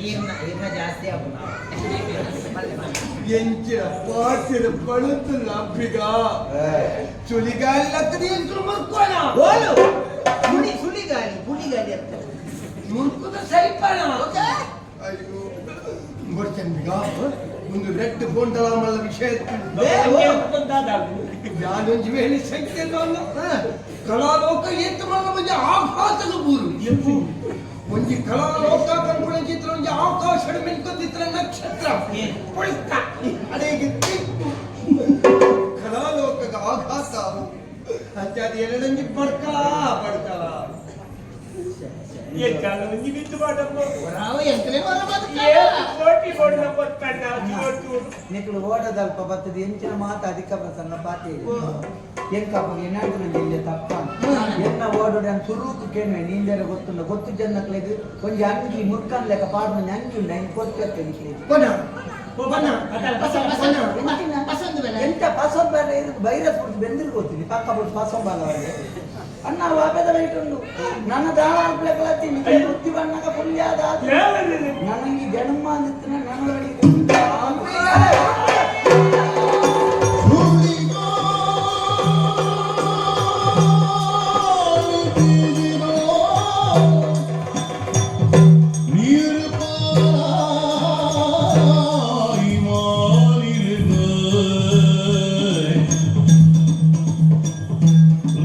ಈರ್ನ ಈರ್ನ ಜಾಸ್ತಿ ಆಪುನ ಮಲ್ಲೆ ಮಲ್ಲೆ. ಎಂಚಿನ ಪಾತಿರ ಪಳುತ್ತುಲ್ಲ ಅಂಬಿಕಾ. ಚುಳಿಗಾಲಿ ಲಕ್ಕದಿ ಎಂಚುಲು ಮುರ್ಕೋಣ. ಓಲು ಸುಳಿ ಸುಳಿಗಾಲಿ ಪುಳಿಗಾಲಿ ಅಂತ. ಮುರ್ಕುದ ಸೈಪಣ. ಅಯ್ಯೋ ಗೊತ್ತಂಬಿಕಾ, ಒಂದು ರೆಡ್ ಬೋಂಡಲ ಮಲ್ಲ ವಿಷಯ ಇತ್ತು. ಯಾನೊಂಜಿ ವೇಳೆ ಸೈತ್ಯ ಕಲಾಲೋಕ ಎತ್ತು ಮಲ್ಲ ಒಂಜಿ ಆಘಾತದ ಬೂರು. ಒಂಜಿ ಕಲಾಲೋಕ ಪನ್ಪುಣ ಚಿತ್ರ ಒಂಜಿ ಆಕಾಶದ ಮಿನ್ಕೊಂದಿತ್ರ ನಕ್ಷತ್ರ ಪುಳಿತ ಅದೇಗೆ ತಿಕ್ಕು ಕಲಾಲೋಕದ ಆಘಾತ ಅಂಚಾದ ಎರಡಂಜಿ ಬಡ್ಕಲ ಬಡ್ಕಲ. ನಿಮಿತ್ತು ಮಾಡಮ್ಮ. ರಾವ ಎಂಕಲೆ ಹೊರ ಬದುಕ. ಏಳು ಕೋಟಿ ಕೊಡ್ಲ ಕೊಟ್ಟಣ್ಣ ಇವತ್ತು. ನಿಕ್ಲು ಓಡದಲ್ಪ ಬತ್ತದ ಎಂಚಿನ ಮಾತು ಅಧಿಕ ಪ್ರಸನ್ನ ಪಾತಿ ಎಂಕಪ್ಪ ಏನಾದ್ರು ಇಲ್ಲ ತಪ್ಪ ಎನ್ನ ಓಡೋಡೆ ಅಂತ ಸುರೂಕು ಕೇಳ್ವೆ ನೀಂದೆರ ಗೊತ್ತುಂಡ ಗೊತ್ತು ಜನಕ್ಲೆಗ್ ಒಂಜಿ ಅಂಗಿ ಮುರ್ಕನ್ ಲೆಕ್ಕ ಪಾಡ್ನ ಒಂಜಿ ಅಂಗಿ ಉಂಡು ಅಂಗಿ ಕೊರ್ತೇವೆ ನಿಕ್ಲೆಗ್. ಬನ ಬನ. ಎಂಚಿನ? ಪಸಂದ್ ಬೆಲೆ. ಎಂತ ಪಸೊಂಬಾರ ಬೈರಸ್ ಬಿಡ್ತು ಬೆಂದಿರ್ ಗೊತ್ತೀನಿ ಪಕ್ಕ ಬಿಡ್ತು ಪಸೊಂಬಾಲ ಅಣ್ಣ ವಾಪದ ಬೈಟ್ ಉಂಡು ನನ್ನ ದಾಳ ಅಲ್ಪ್ಲೆಕಲತ್ತಿ ನಿಕ್ಲೆ ಬುದ್ಧಿ ಬಣ್ಣಕ ಪುಲ್ಯಾದ ನನಗೆ ಜನ್ಮ ಅಂದಿತ್ತು ನನ್ನ. ನೀರು ಪಾಲಾಯಿ ಮಾನಿರುವೆ.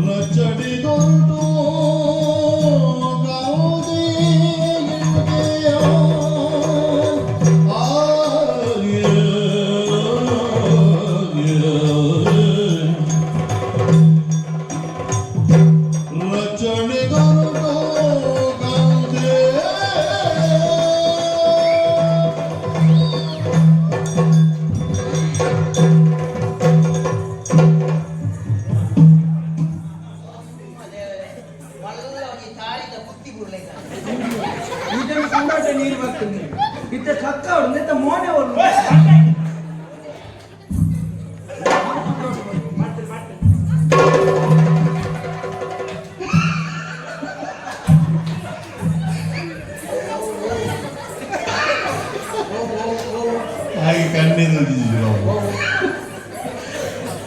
ರಚಡಿದೊಂದು ಗಾವುದೇ ಎನ್ಗೆಯೋ. ಆರ್ಯ, ರಚನೆಗೊಂಡು ಗಂಗೆ. ಮಲ್ಲ ಒಂಜಿ ತಾಳಿದ ಬುತ್ತಿ ಬುರ್ಲೆ. ಇದನ್ನು ಸಂಗಾಟ ನೀರು ಬರ್ತದೆ ಇತ್ತ ಕಕ್ಕ ಅವಳು ನೆತ್ತ ಮೋನೆ ಅವಳು. ಮಾಡ್ತಾರೆ ಮಾಡ್ತಾರೆ. ಹಾಗೆ ಕಣ್ಣೀರು ಉಜ್ಜಿದ್ರು.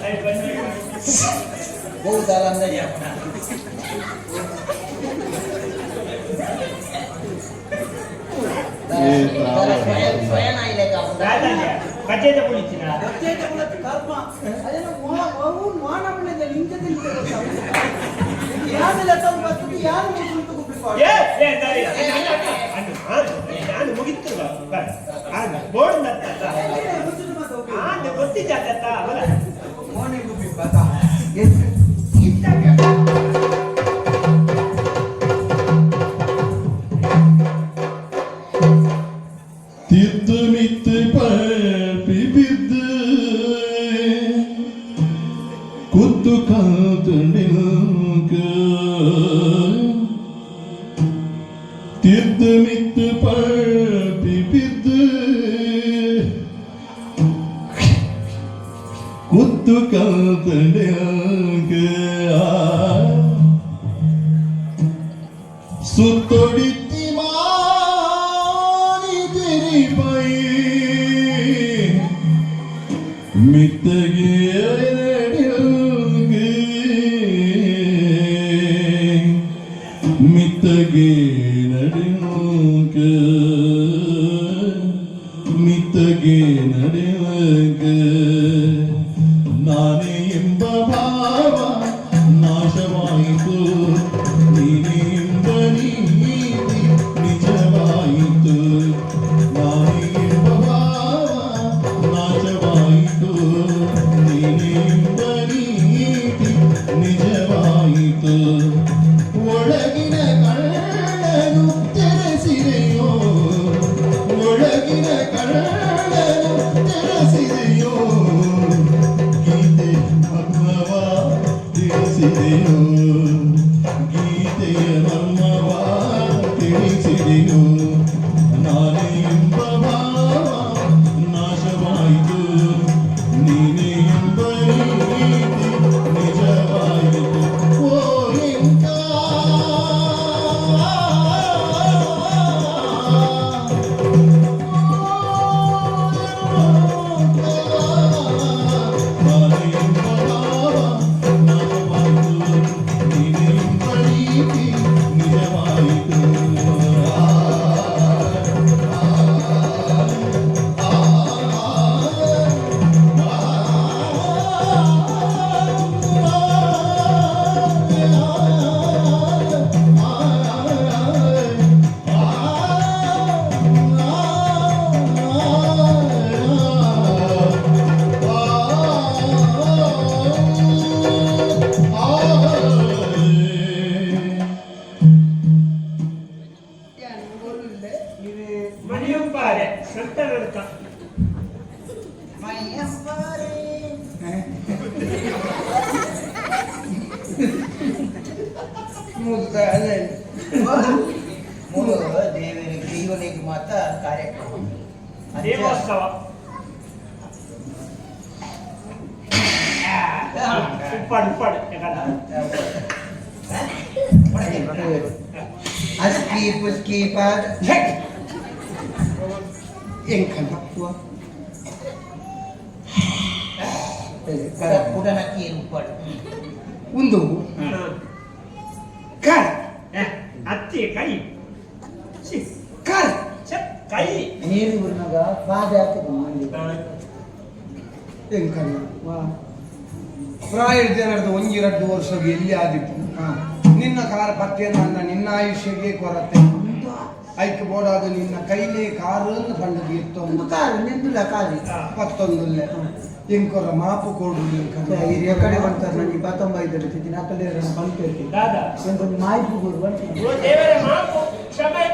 ಅಯ್ಯ ಬನ್ನಿ. ಬಹುದಾಲ ಅಂದಾಜಿ ಆಪುನ. ಏ ಪ್ರಾಣ. ಸ್ವಯಂ ಆಯ್ಲೆಕ ಆಪುನ. ರಾಜಾಜಿ ಬಜೆದ ಕುಳಿಚಿನ. ಪ್ರತ್ಯೇಕ ಕುಲದ ಕರ್ಮ ಅದೇನೋ ಮೋನ ಬಿಡದೆ ನಿಂತ ಯಾವ್ದೆಲ್ಲ ತಂದು ಬರ್ತದೆ ಯಾರು ಮುಸುಂಟು ಗುಬ್ಬಿಪಾಡು. ಏ ಏ ಸರಿ ನಾನು ಮುಗಿತು ಬೋರ್ಡ್ ನತ್ತ. ಮುಸುಂಟು ಮಾತ್ರ ಹೋಗಿ. ಆ ಗೊತ್ತಿದ್ದ ಅವರ. ಮೋನೆ ಗುಬ್ಬಿಪ್ಪ ಎಷ್ಟು ತಿದ್ದು ಮಿತ್ತು ಪಲ್ಪಿ ಬಿದ್ದು ಕುತ್ತು ಕಲ್ತು ತಿದ್ದು ಮಿತ್ತು ಪಲ್ಪಿ ಬಿದ್ದು ಕುತ್ತು ಕಲ್ತು ಸುತ್ತೊಡಿತಿ ಮಾನಿದಿರಿ ಪೈ ಮಿತ್ತಗೆ. ಮಿತ್ತಗೆ ನಡುಕ, ಮಿತ್ತಗೆ ನಡುಕ. ನಾನೇ ಎಂಬ ಭಾವ ನಾಶವಾಯಿತು, ನೀನೇ ಎಂಬ ನೀತಿ ನಿಜವಾಯಿತು. ನಾನೇ ಎಂಬ ಭಾವ ನಾಶವಾಯಿತು, ನೀನೇ ಎಂಬ ನೀತಿ ನಿಜವಾಯಿತು. ಒಳಗಿನ ಕಳ್ಳನು ತೆರೆಸಿದೆಯೋ, ಒಳಗಿನ ಕಳ್ಳನು ತೆರೆಸಿದೆಯೋ, ಗೀತೆ ಮರ್ಮವ ತಿಳಿಸಿದೆಯೋ, ಗೀತೆಯ ಮರ್ಮವ ತಿಳಿಸಿದೆಯೋ. ನಾನೇ ಎಂಬ ಭಾವ ನಾಶವಾಯಿತು, ನೀನೇ ಎಂಬ ನೀತಿ ನಿಜವಾಯಿತು. ಓ ಎಂಕ, ನಾನೇ ಎಂಬ ಭಾವ ನಾಶವಾಯಿತು, ನೀನೇ ಎಂಬ ನೀತಿ ನಿಜವಾಯಿತು. ಆ ಆ ಮಣಿಯಂಪಾರೆ ಸಂತ ನಡಕ. ಮೈಯಂಬಾರೆ. ಮುಗ್ದ ಅದೇ. ಮೂರು ದೇವರಿಗೆ ದೈವನಿಗೆ ಮಾತ್ರ ಕಾರ್ಯಕ್ರಮ. ದೇವೋತ್ಸವ. ಉಪ್ಪಾಡು ಉಪ್ಪಾಡು ಯಾಕಂದ್ರೆ ಅಸ್ಕಿ ಪುಸ್ಕಿ ಪಾದ. ಎಂಕಲ್ಲ. ಪುಟನಕ್ಕಿ ಉಪ್ಪಾಡು. ಒಂದು ಕಾರ್. ಅತ್ತಿ ಕೈ ಛೀ, ಕಾರ್. ಛೆ, ಕೈ. ನೀರು ಬುರ್ನಾಗ ಪಾದ ಹಾಕಿದ ಮಂದಿ. ಎಂಕಲ್ಲ. ವಾ. ಪ್ರಾಯ ಜನರದ ಒಂಜಿ ರಡ್ಡು ವರ್ಷ ಎಲ್ಲಿ ಆದಿಪ್ಪು. ನಿನ್ನ ಕಾರ ಪತ್ತೆ ನನ್ನ ನಿನ್ನ ಆಯುಷ್ಯಗೆ ಕೊರತೆ. ಐಕ್ ಬೋಡಾದ ನಿನ್ನ ಕೈಲೇ ಕಾರು ಪಂಡದು ಒಂದು ಎತ್ತೊಂದು. ಕಾರು ನಿಂದುಲ ಕಾರಿ. ಪತ್ತೊಂದುಲ್ಲೆ ಎಂಕೊರ ಮಾಪು ಕೊಡು ಎಂಕಲ್ಲ. ಹಿರಿಯ ಕಡೆ ಬಂತಾರೆ ನನಗೆ ಪತ್ತೊಂಬೈದು ಇರ್ತಿದ್ದೀನಿ ಆ ಕಡೆ ಬಂತು. ದಾದಾ. ಒಂದು ಮಾಯ್ಪು ಗುರು ಬಂತು. ಓ ದೇವರೇ, ಮಾಪು, ಕ್ಷಮೆ.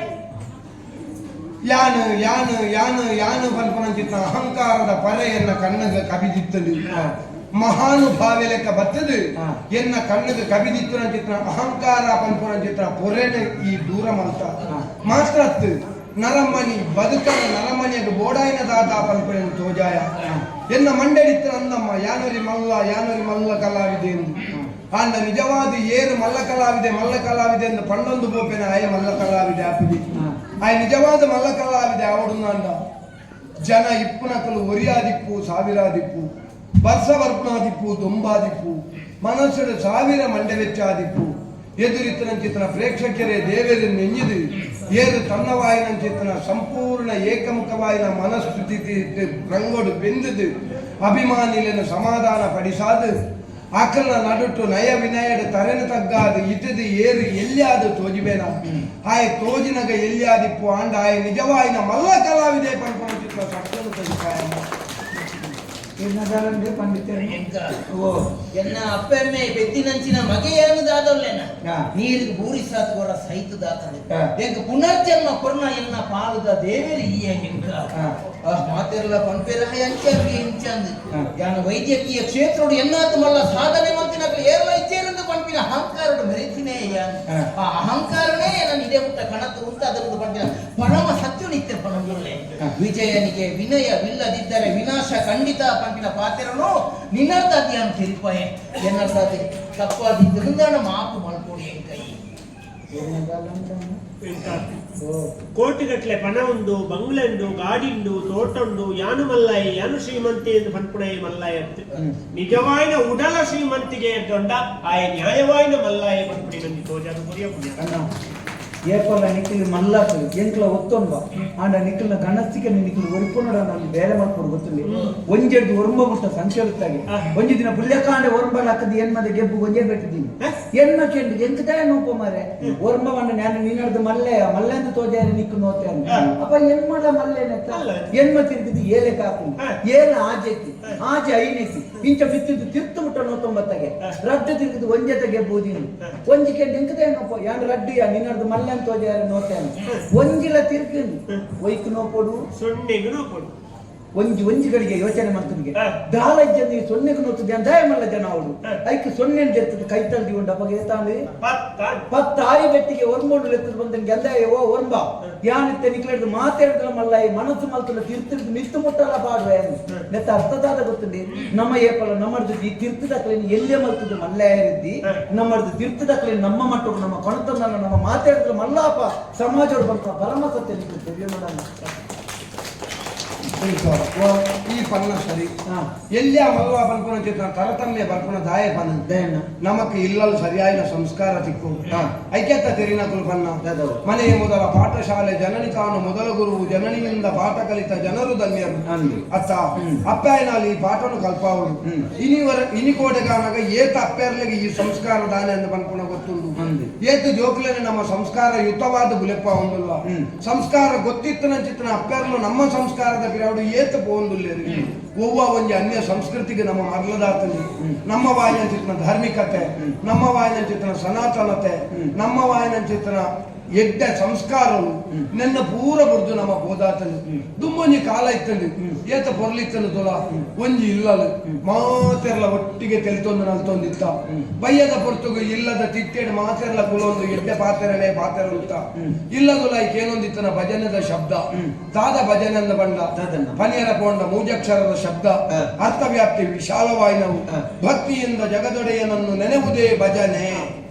ಯಾನು ಯಾನು ಯಾನು ಯಾನು ಪನ್ಪನಂಚಿತ್ತ ಅಹಂಕಾರದ ಪರೆಯನ್ನ ಕಣ್ಣಗ ಕಬಿದಿತ್ತಲು ಮಹಾನುಭಾವೆ ಲೆಕ್ಕ ಬತ್ತದು. ಎನ್ನ ಕಣ್ಣಗ ಕಬಿದಿತ್ತು ನಂಚಿತ್ರ ಅಹಂಕಾರ ಪನ್ಪನಂಚಿತ್ರ ಪೊರೆನ ಈ ದೂರ ಮಲ್ತ. ಮಾತ್ರ ಅತ್ತು ನರಮಣಿ ಬದುಕನ ನರಮಣಿಯಾಗ ಬೋಡಾಯಿನ ದಾದ ಪನ್ಪನೆಯನ್ನು ತೋಜಾಯ. ಎನ್ನ ಮಂಡಳಿತ್ತ ಅಂದಮ್ಮ ಯಾನೊರಿ ಮಲ್ಲ ಯಾನೊರಿ ಮಲ್ಲ ಕಲಾವಿದೆ ಎಂದು. ಆಂಡ ನಿಜವಾದ ಏರು ಮಲ್ಲ ಕಲಾವಿದೆ ಮಲ್ಲ ಕಲಾವಿದೆ ಎಂದು ಪಂಡೊಂದು ಬೋಪೆನ ಆಯ ಮಲ್ಲ ಕಲಾವಿದೆ ಆಪಿದೆ. ಆಯ ನಿಜವಾದ ಮಲ್ಲ ಕಲಾವಿದೆ ಅವಡುಂದ. ಜನ ಇಪ್ಪುನಕಲು ಒರಿಯಾದಿಪ್ಪು, ಸಾವಿರಾದಿಪ್ಪು, ವರ್ಷ ವರ್ಪಣಾದಿಪ್ಪು, ದೊಂಬಾದಿಪ್ಪು, ಮನಸ್ಸುಡು ಸಾವಿರ ಮಂಡೆ ವೆಚ್ಚಾದಿಪ್ಪು. ಎದುರಿತನಂಚಿತನ ಪ್ರೇಕ್ಷಕರೇ ದೇವರ ನೆಂಜಿದು ಏರು ತನ್ನವಾಯಿನಂಚಿತನ ಸಂಪೂರ್ಣ ಏಕಮುಖವಾಯಿನ ಮನಸ್ಥಿತಿ ರಂಗೋಡು ಬೆಂದಿದು ಅಭಿಮಾನಿలను ಸಮಾಧಾನ ಪಡಿಸಾದು ಅಕಲ್ನ ನಡುಟು ನಯ ವಿನಯಡು ತರೆನು ತಗ್ಗಾದು ಇತದು ಏರು ಎಲ್ಲಿಯಾದು ತೋಜಿಬೇನ. ಆಯ ತೋಜಿನಗ ಎಲ್ಲಿಯಾದಿಪ್ಪು. ಆಂಡ ಆಯ ನಿಜವಾಯಿನ ಮಲ್ಲ ಕಲಾವಿದೆ ಪನ್ಪನ ಚಿತ್ರ ಸತ್ಯನು ತೋಜಿಪಾಯ. ಇನ್ನದಾರಂಗೆ ಪಂಡಿತರು. ಎಂಕ. ಓ. ಎನ್ನ ಅಪ್ಪೆಮ್ಮೆ ಬೆದ್ದಿನಂಚಿನ ಮಗೆಯನ್ನು ದಾದೊಲ್ಲೆನ. ನೀರಿಗೆ ಬೂರಿ ಸಾತ್ ಕೊರ ಸೈತು ದಾತನೆ. ಎಂಕ ಪುನರ್ಜನ್ಮ ಕೊರ್ನ ಎನ್ನ ಪಾಲುದ ದೇವೇರಿ ಈ ಎಂಕ. ಮಾತೆರ್ಲ ಪನ್ಪೇರ ಅಂಚಂದು ಇಂಚಂದು. ಯಾನ ವೈದ್ಯಕೀಯ ಕ್ಷೇತ್ರಡು ಎನ್ನಾತು ಮಲ್ಲ ಸಾಧನೆ ಮಂತಿನಕಲು ಏರ್ಲ ಇಚ್ಚೇರೆಂದು ಪನ್ಪಿನ ಅಹಂಕಾರಡು ಮೆರೆತಿನೇ ಯಾನ್. ಆ ಅಹಂಕಾರನೇ ನನ್ನ ಇದೇ ಪುಟ್ಟ ಕಣತ್ತು ಉಂಟು ಅದನ್ನು ಪಂಪಿನ ಪರಮ ಸತ್ಯ ನಿತ್ಯ ಪಣಂದುಲ್ಲೆ. ವಿಜಯನಿಗೆ ವಿನಯವಿಲ್ಲದಿದ್ದರೆ ವಿನಾಶ ಖಂಡಿತ ಪಂಪಿನ ಪಾತ್ರನು ನಿನ್ನರ್ತಾತಿ ಅನ್ ತಿರುಪಾಯೆ. ಎನ್ನರ್ತಾತಿ ತಪ್ಪಾದಿದ್ದರಿಂದ ಮಾಪು ಮಲ್ಕೊಡಿ ಎಂಕೈ. ಎಂತ? ಕೋಟಿಗಟ್ಲೆ ಪಣ ಉಂಡು, ಬಂಗ್ಲೆ ಉಂಡು, ಗಾಡಿ ಉಂಡು, ತೋಟ ಉಂಡು, ಯಾನು ಮಲ್ಲಾಯಿ ಯಾನು ಶ್ರೀಮಂತಿ ಎಂದು ಪನ್ಪುಣೈ ಮಲ್ಲಾಯಿ ಅಂತ. ನಿಜವಾಯಿನ ಉಡಲ ಶ್ರೀಮಂತಿಗೆ ದೊಂಡ ಆಯ ನ್ಯಾಯವಾಯಿನ ಮಲ್ಲಾಯಿ ಪನ್ಪುಣಿ ನಂದಿ ತೋಜಾದು ಕೊರಿಯ ಪುಣ್ಯ. ಅಣ್ಣ. ಏಪಲ ನಿಕ್ಲಿ ಮಲ್ಲಾಕಲು ಎಂಕ್ಲ ಒತ್ತೊಂಬ ಆಂಡ ನಿಕ್ಲ್ನ ಗಣಸ್ತಿಕೆ ನಿಕ್ಲು ಒರಿಪುನಡ ನಾನು ಬೇಲೆ ಮಾಡ್ಕೊಡು ಗೊತ್ತಿಲ್ಲ. ಒಂಜೆಡ್ದು ಒರಂಬ ಮುಟ್ಟ ಸಂಚಲುತ್ತಾಗೆ. ಒಂಜಿ ದಿನ ಪುಲ್ಯಕಾಂಡೆ ಒರಂಬ ಹಾಕದ್ ಏನ್ ಗೆಬ್ಬು ಒಂಜೇ ಬೆಟ್ಟಿದ್ದೀನಿ ಎನ್ನ ಕೆಂಡು ಎಂಕದಾಯ ನೋಪೋ ಮಾರೆ. ಒರಂಬ ಬಂಡ ನಾನು ನೀನಡ್ದು ಮಲ್ಲೆ ಮಲ್ಲೆ ಅಂತ ತೋಜಾರೆ ನಿಕ್ಕು ನೋತೆ ಅಂತ. ಅಪ್ಪ ಎನ್ಮಡ ಮಲ್ಲೇನೆತ್ತ? ಎನ್ಮ ತಿರುಗಿದ್ದು ಏಲೆ ಕಾಕು ಏಲ ಆಜೆತ್ತಿ ಆಜೆ ಐನೆತ್ತಿ ಇಂಚ ಬಿತ್ತಿದ್ದು ತಿರ್ತು ಮುಟ್ಟ ನೋತೊಂಬತ್ತಾಗೆ. ರಡ್ಡು ತಿರುಗಿದ್ದು ಒಂಜೆತ ಗೆಬ್ಬುದೀನಿ. ಒಂಜಿ ಕೆಂಡು ಎಂಕದಾಯ ನೋಪೋ ಯಾನ್ ರಡ್ಡು ಯಾ ನಿನ್ನಡ್ದು ಮಲ್ಲೆ ಅಂತ ತೋಜಾರೆ ನೋತೆ ಅಂತ. ಒಂಜಿಲ ತಿರ್ಗಿಂದು ಒಯ್ಕು ನೋಪೋಡು. ಸೊನ್ನೆಗೆ ನೋಪೊಡು. ಒಂಜಿ ಒಂಜಿ ಗಳಿಗೆ ಯೋಚನೆ ಮಾಡ್ತನಿಗೆ ದಾಲಜ್ಜಂದಿ ಸೊನ್ನೆಗೆ ನೋತದೆ ದಯ ಮಲ್ಲ ಜನ ಅವಳು. ಐಕ್ ಸೊನ್ನೆ ಜೆತ್ತದ ಕೈತಲ್ದಿ ಉಂಡು ಅಪ್ಪಗೆ ಏತಾಂದು. ಪತ್ತ. ಪತ್ತಾಯಿ ಬೆಟ್ಟಿಗೆ ಒರ್ಮೋಡು ಲೆತ್ತದ ಬಂದ ಗೆಂದಾಯ ಓ ಒರ್ಂಬ ಯಾನಿತ್ತೆ ನಿಕ್ಲೆಡ್ದು ಮಾತಾಡಿದ್ರ ಮಲ್ಲ ಈ ಮನಸ್ಸು ಮಲ್ತದ ತಿರ್ತಿರ್ದು ಮಿತ್ತು ಮುಟ್ಟಲ್ಲ ಪಾಡುವೆ. ನೆತ್ತ ಅರ್ಥದಾದ ಗೊತ್ತುಂಡಿ. ನಮ್ಮ ಏಪಲ ನಮ್ಮರ್ದು ಈ ತಿರ್ತದಕ್ಲೇನು ಎಲ್ಲೇ ಮಲ್ತದ್ದು ಮಲ್ಲಾಯರಿದ್ದಿ. ನಮ್ಮರ್ದು ತಿರ್ತದಕ್ಲೇನು ನಮ್ಮ ಮಟ್ಟವು ನಮ್ಮ ಕೊಣತನ್ನ ನಮ್ಮ ಮಾತಾಡಿದ್ರ ಮಲ್ಲಾಪ ಸಮಾಜ ಬಂತ ಪರಮ ಸತ್ಯ ನಿಕ್ಲು ತಿಳಿಯೋಣ. ಈ ಪನ್ನ ಸರಿ. ಹಾ. ಎಲ್ಲಿಯ ಮಲ್ವ ಪನ್ಪುನ ಚಿತ್ರ ತರತಮ್ಯ ಬರ್ಪುನ ದಾಯ ಪನ್ನ. ದಯಣ್ಣ. ನಮಕ್ ಇಲ್ಲಲ್ ಸರಿಯಾದ ಸಂಸ್ಕಾರ ತಿಕ್ಕು. ಐಕ್ಯತ ತೆರಿನಕುಲು ಪನ್ನ. ದಾದವು. ಮನೆಯ ಮೊದಲ ಪಾಠಶಾಲೆ ಜನನಿ ತಾನು ಮೊದಲ ಗುರುವು, ಜನನಿಯಿಂದ ಪಾಠ ಕಲಿತ ಜನರು ಧನ್ಯರು. ಅಂದು. ಅತ್ತ ಅಪ್ಪಾಯನಲ್ಲಿ ಈ ಪಾಠನು ಕಲ್ಪಾವಳು. ಇನಿವರ ಇನಿಕೋಟೆಗಾನಗ ಏತ ಅಪ್ಪೆರ್ಲೆಗೆ ಈ ಸಂಸ್ಕಾರ ದಾನೆ ಅಂತ ಪನ್ಪುನ ಗೊತ್ತುಂಡು? ಅಂದು. ಏತ ಜೋಕ್ಲೆನೆ ನಮ್ಮ ಸಂಸ್ಕಾರ ಯುತವಾದ ಬುಲೆಪ್ಪ ಉಂಡುಲ್ಲ? ಸಂಸ್ಕಾರ ಗೊತ್ತಿತ್ತನ ಚಿತ್ತನ ಅಪ್ಪೆರ್ಲು ನಮ್ಮ ಸಂಸ್ಕಾರದ ಪಿರವಡು ಏತ ಪೋಂದುಲ್ಲೇರು. ಒವ್ವ ಒಂಜಿ ಅನ್ಯ ಸಂಸ್ಕೃತಿಗೆ ನಮ್ಮ ಮರಲದಾತನಿ. ನಮ್ಮ ವಾಯಿನ ಚಿತ್ತನ ಧಾರ್ಮಿಕತೆ, ನಮ್ಮ ವಾಯಿನ ಚಿತ್ತನ ಸನಾತನತೆ, ನಮ್ಮ ವಾಯಿನ ಚಿತ್ತನ ಎಡ್ಡ ಸಂಸ್ಕಾರವು ನೆನ್ನ ಪೂರ ಬುರ್ದು ನಮ್ಮ ಬೋದಾತನು. ದುಮ್ಮೊಂಜಿ ಕಾಲ ಇತ್ತಂದು ಏತ ಪೊರ್ಲಿತ್ತನು ತುಲ. ಒಂಜಿ ಇಲ್ಲಲು ಮಾತೆರ್ಲ ಒಟ್ಟಿಗೆ ತೆಲ್ತೊಂದು ನಲ್ತೊಂದಿತ್ತ. ಬಯ್ಯದ ಪೊರ್ತುಗು ಇಲ್ಲದ ತಿಟ್ಟೆಡ್ ಮಾತೆರ್ಲ ಕುಲೊಂದು ಎಡ್ಡೆ ಪಾತೆರನೆ ಪಾತೆರಂತ. ಇಲ್ಲದುಲ ಏನೊಂದಿತ್ತನ ಭಜನೆದ ಶಬ್ದ. ದಾದ ಭಜನೆ ಅಂದ ಬಂಡ? ದಾದನ್ನ? ಪನಿಯರ ಪೋಂಡ ಮೂಜಕ್ಷರದ ಶಬ್ದ. ಅರ್ಥವ್ಯಾಪ್ತಿ ವಿಶಾಲವಾಯಿನವು. ಭಕ್ತಿಯಿಂದ ಜಗದೊಡೆಯನನ್ನು ನೆನೆವುದೇ ಭಜನೆ.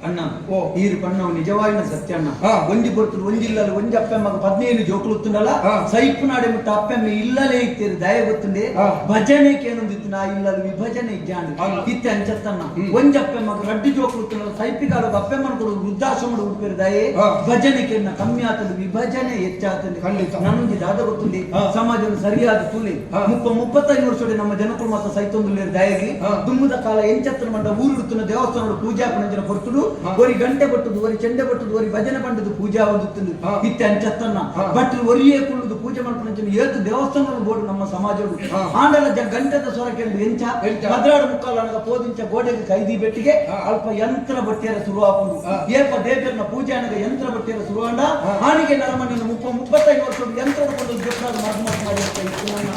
ಅಣ್ಣ. ಓ. ಈರು ಪಣ್ಣವು ನಿಜವಾಗಿನ ಸತ್ಯ ಅಣ್ಣ. ಒಂಜಿ ಬರ್ತುಡು ಒಂಜಿ ಇಲ್ಲಲ್ಲ ಒಂಜಿ ಅಪ್ಪೆಮ್ಮಗ 15 ಜೋಕುಲು ಉತ್ತುಂಡಲ್ಲ. ಸೈಪು ನಾಡೆ ಮುಟ್ಟ ಅಪ್ಪೆಮ್ಮ ಇಲ್ಲಲೇ ಇತ್ತೀರಿ ದಯ ಗೊತ್ತುಂಡೆ. ಭಜನೆ ಕೇನೊಂದಿತ್ತು ನಾ ಇಲ್ಲಲು ವಿಭಜನೆ ಇಜ್ಜಾಂಡ್. ಇತ್ತೆ ಅಂಚತ್ತಣ್ಣ. ಒಂಜಿ ಅಪ್ಪೆಮ್ಮಗ ರಡ್ಡು ಜೋಕುಲು ಉತ್ತುಂಡಲ್ಲ ಸೈಪಿಗಾಲ ಅಪ್ಪೆಮ್ಮನ ಕೊಡು ವೃದ್ಧಾಶ್ರಮಡು ಉಡ್ಪೇರು ದಯೆ. ಭಜನೆ ಕೇನ ಕಮ್ಮಿ ಆತಂದು ವಿಭಜನೆ ಹೆಚ್ಚಾತಂದು. ಖಂಡಿತ. ನಾನೊಂಜಿ ದಾದ ಗೊತ್ತುಂಡಿ. ಸಮಾಜವನ್ನು ಸರಿಯಾದ ತುಲಿ 35 ವರ್ಷ ನಮ್ಮ ಜನಕುಲು ಮಾತ ಸೈತೊಂದುಲ್ಲೇರು ದಯಗಿ. ದುಮ್ಮದ ಕಾಲ ಎಂಚತ್ತನ ಮಂಡ ಊರುಡುತ್ತನ ದೇವಸ್ಥಾನಡು ಪೂಜಾ ಪಣಂಜನ ಕೊರ್ತುಡು. ಒರಿ ಗಂಟೆ ಕೊಟ್ಟುದು, ಒರಿ ಚೆಂಡೆ ಕೊಟ್ಟುದು, ಒರಿ ಭಜನೆ ಪಂಡದು ಪೂಜಾ ಒಂದುತ್ತುಂಡು. ಇತ್ತೆ ಅಂಚತ್ತನ್ನ. ಬಟ್ ಒರಿಯೇ ಕುಳ್ಳುದು ಪೂಜೆ ಮಲ್ಪುನಂಚಿನ ಏತು ದೇವಸ್ಥಾನಗಳು ಬೋಡು ನಮ್ಮ ಸಮಾಜಡು. ಆಂಡಲ ಜನ ಗಂಟೆದ ಸ್ವರ ಕೇಂದ್ರ ಎಂಚ? ಎಂಚ? 12 ಮುಕ್ಕಾಲು ಅನಗ ಪೋದಿಂಚ ಗೋಡೆಗೆ ಕೈದಿ ಬೆಟ್ಟಿಗೆ ಅಲ್ಪ ಯಂತ್ರ ಬಟ್ಟಿಯರ ಶುರು ಆಪುಂಡು. ಏಪ ದೇವರನ್ನ ಪೂಜೆ ಅನಗ ಯಂತ್ರ ಬಟ್ಟಿಯರ ಶುರು ಆಂಡ ಆನಿಗೆ ನರಮನೆಯನ್ನು 35 ವರ್ಷ ಯಂತ್ರದ ಕೊಂಡು ಜೊತ್ತಾದ ಮರ್ಮ ಮಾಡಿ ಅಂತ ಇತ್ತು ನನ್ನ.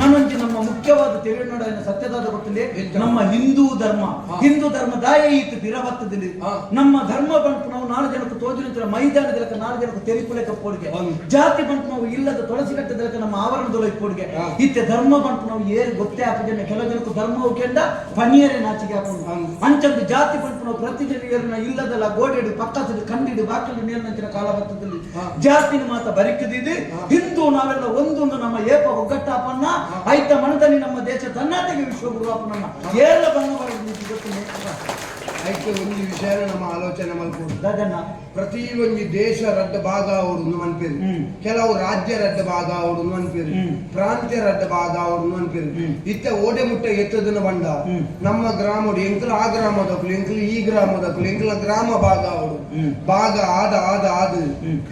ನಾನೊಂಜಿ ನಮ್ಮ ಮುಖ್ಯವಾದ ತಿಳಿಯೋಣ ಸತ್ಯದಾದ ಗೊತ್ತಿಲ್ಲ. ಎಂಚ? ನಮ್ಮ ಹಿಂದೂ ಧರ್ಮ. ಹಿಂದೂ ಧರ್ಮ ದಾಯ ಇತ್ತು ಬಿರಬತ್ತದಲ್ಲಿ. ನಮ್ಮ ಧರ್ಮ ಬಂಟು ನಾವು ನಾಲ್ಕು ಜನಕ್ಕೆ ತೋಜಿನ ಮೈದಾನದ ನಾಲ್ಕು ಜನಕ್ಕೆ ತೆರಿಪುಲೆ ಕಪ್ಪೋಡಿಗೆ. ಜಾತಿ ಬಂಟು ನಾವು ಇಲ್ಲದ ತುಳಸಿ ಕಟ್ಟದ ನಮ್ಮ ಆವರಣದೊಳಗೆ ಇಪ್ಪೋಡಿಗೆ. ಇತ್ತೆ ಧರ್ಮ ಬಂಟು ನಾವು ಏರು ಗೊತ್ತೇ ಆಪುಜನ. ಕೆಲವು ಜನಕ್ಕೆ ಧರ್ಮ ಕೆಂಡ ಪನಿಯರೇ ನಾಚಿಗೆ ಹಾಕೊಂಡು. ಅಂಚಂದು ಜಾತಿ ಬಂಟು ನಾವು ಪ್ರತಿದಿನ ಏರಿನ ಇಲ್ಲದಲ್ಲ ಗೋಡೆಡು ಪಕ್ಕದ ಕಂಡಿಡು ಬಾಕಲು ನೀರಿನಂಚಿನ ಕಾಲ ಬರ್ತದಲ್ಲಿ. ಜಾತಿನ ಮಾತ ಬರಿಕದಿದೆ. ಹಿಂದೂ ನಾವೆಲ್ಲ ಒಂದೊಂದು ನಮ್ಮ ಏಪ ಒಗ್ಗಟ್ಟಾಪನ್ನ ಐತ ಮನದಲ್ಲಿ ನಮ್ಮ ದೇಶ ತನ್ನತೆಗೆ ವಿಶ್ವಗುರು ಅಪ್ಪನನ್ನ ಏಲ ಬಣ್ಣ ಬರೋದು ಗೊತ್ತಿಲ್ಲ. ಐಕೆ ಒಂಜಿ ವಿಷಯ ನಮ್ಮ ಆಲೋಚನೆ ಮಲ್ಪೊಡು. ದಾದಣ್ಣ. ಪ್ರತಿ ಒಂಜಿ ದೇಶ ರಡ್ಡ ಭಾಗ ಅವಡು ಮನ್ಪೇರು. ಕೆಲವು ರಾಜ್ಯ ರಡ್ಡ ಭಾಗ ಅವಡು ಮನ್ಪೇರು. ಪ್ರಾಂತ್ಯ ರಡ್ಡ ಭಾಗ ಅವಡು ಮನ್ಪೇರು. ಇತ್ತ ಓಡೆ ಮುಟ್ಟ ಎತ್ತದನ ಬಂಡ. ನಮ್ಮ ಗ್ರಾಮಡು ಎಂಕಲ ಆ ಗ್ರಾಮದಕ್ಕಲು ಎಂಕಲು ಈ ಗ್ರಾಮದಕ್ಕಲು ಎಂಕಲ ಗ್ರಾಮ ಭಾಗ ಅವಡು. ಭಾಗ ಆದ ಆದ ಆದ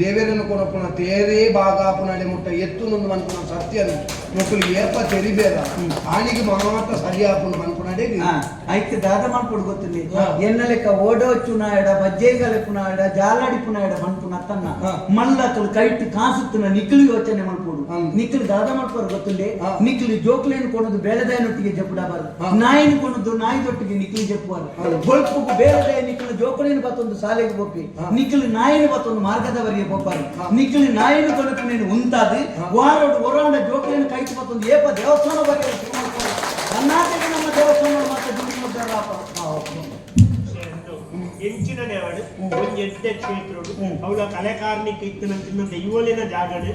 ದೇವೇರನ್ನು ಕೊಡಪುನ ತೇರೇ ಭಾಗ ಆಪುನಡೆ ಮುಟ್ಟ ಎತ್ತು ನೊಂದು ಮನ್ಪುನ ಸತ್ಯನು ಮೊಕ್ಕಲು ಏಪ ತೆರಿಬೇರ ಆಣಿಗೆ ಮಾತ ಸರಿ ಆಪುನ ಮನ್ಪುನಡೆ. ಐಕ್ ದಾದ ಮಲ್ಪೊಡು ಗೊತ್ತಿಲ್ಲ. ಎನ್ನ ಲೆಕ್ಕ ಓಡೋಚು ನಾಯಡ ಬಜ್ಜೆಗಲೆಪ್ಪು ನಾಯಡ ಜಾಲಾಡಿಪು ನಾಯಡ ಪನ್ಪುನ ತನ್ನ. ಮಲ್ಲಕಲು ಕೈಟ್ ಕಾಸುತ್ತನ ನಿಕ್ಲು ಯೋಚನೆ ಮಲ್ಪೊಡು. ನಿಕ್ಲು ದಾದ ಮಲ್ಪರು ಗೊತ್ತಿಲ್ಲ. ನಿಕ್ಲು ಜೋಕ್ಲೇನು ಕೊನದು ಬೇಳೆದಾಯನೊಟ್ಟಿಗೆ ಜಪ್ಪುಡಬಾರದು. ನಾಯಿನ ಕೊನದು ನಾಯಿದೊಟ್ಟಿಗೆ ನಿಕ್ಲು ಜಪ್ಪುವಾರು. ಬೊಲ್ಪುಗು ಬೇಳೆದಾಯ ನಿಕ್ಲು ಜೋಕುಲೇನು ಬತ್ತೊಂದು ಶಾಲೆಗೆ ಪೋಪಿ. ನಿಕ್ಲು ನಾಯಿನ ಬತ್ತೊಂದು ಮಾರ್ಗದವರಿಗೆ ಪೋಪಾರು. ನಿಕ್ಲು ನಾಯಿನ ಕೊನಕು ನೀನು ಉಂತಾದು ವಾರೋಡು ಒರಾಂಡ ಜೋಕ್ಲೇನು ಕೈಟ್ ಬತ್ತೊಂದು ಏಪ ದೇವಸ್ಥಾನ ಬಗ್ಗೆ ಶುರು ಮಾಡ್ತಾರೆ. ಕರ್ನಾಟಕ ನಮ್ಮ ದೇವಸ್ಥಾನ ಮಾತ್ರ ದುಡ್ಡು ಮುದ್ದಾರಪ್ಪ. ಎಂಚಿನನೆ ಅವಡು ಒಂಜಿ ಎಡ್ಡೆ ಕ್ಷೇತ್ರಡು ಅವಳ ಕಲೆಕಾರ್ನಿಕ ಇತ್ತಿನಂಚಿನ ದೈವಲಿನ ಜಾಗಡು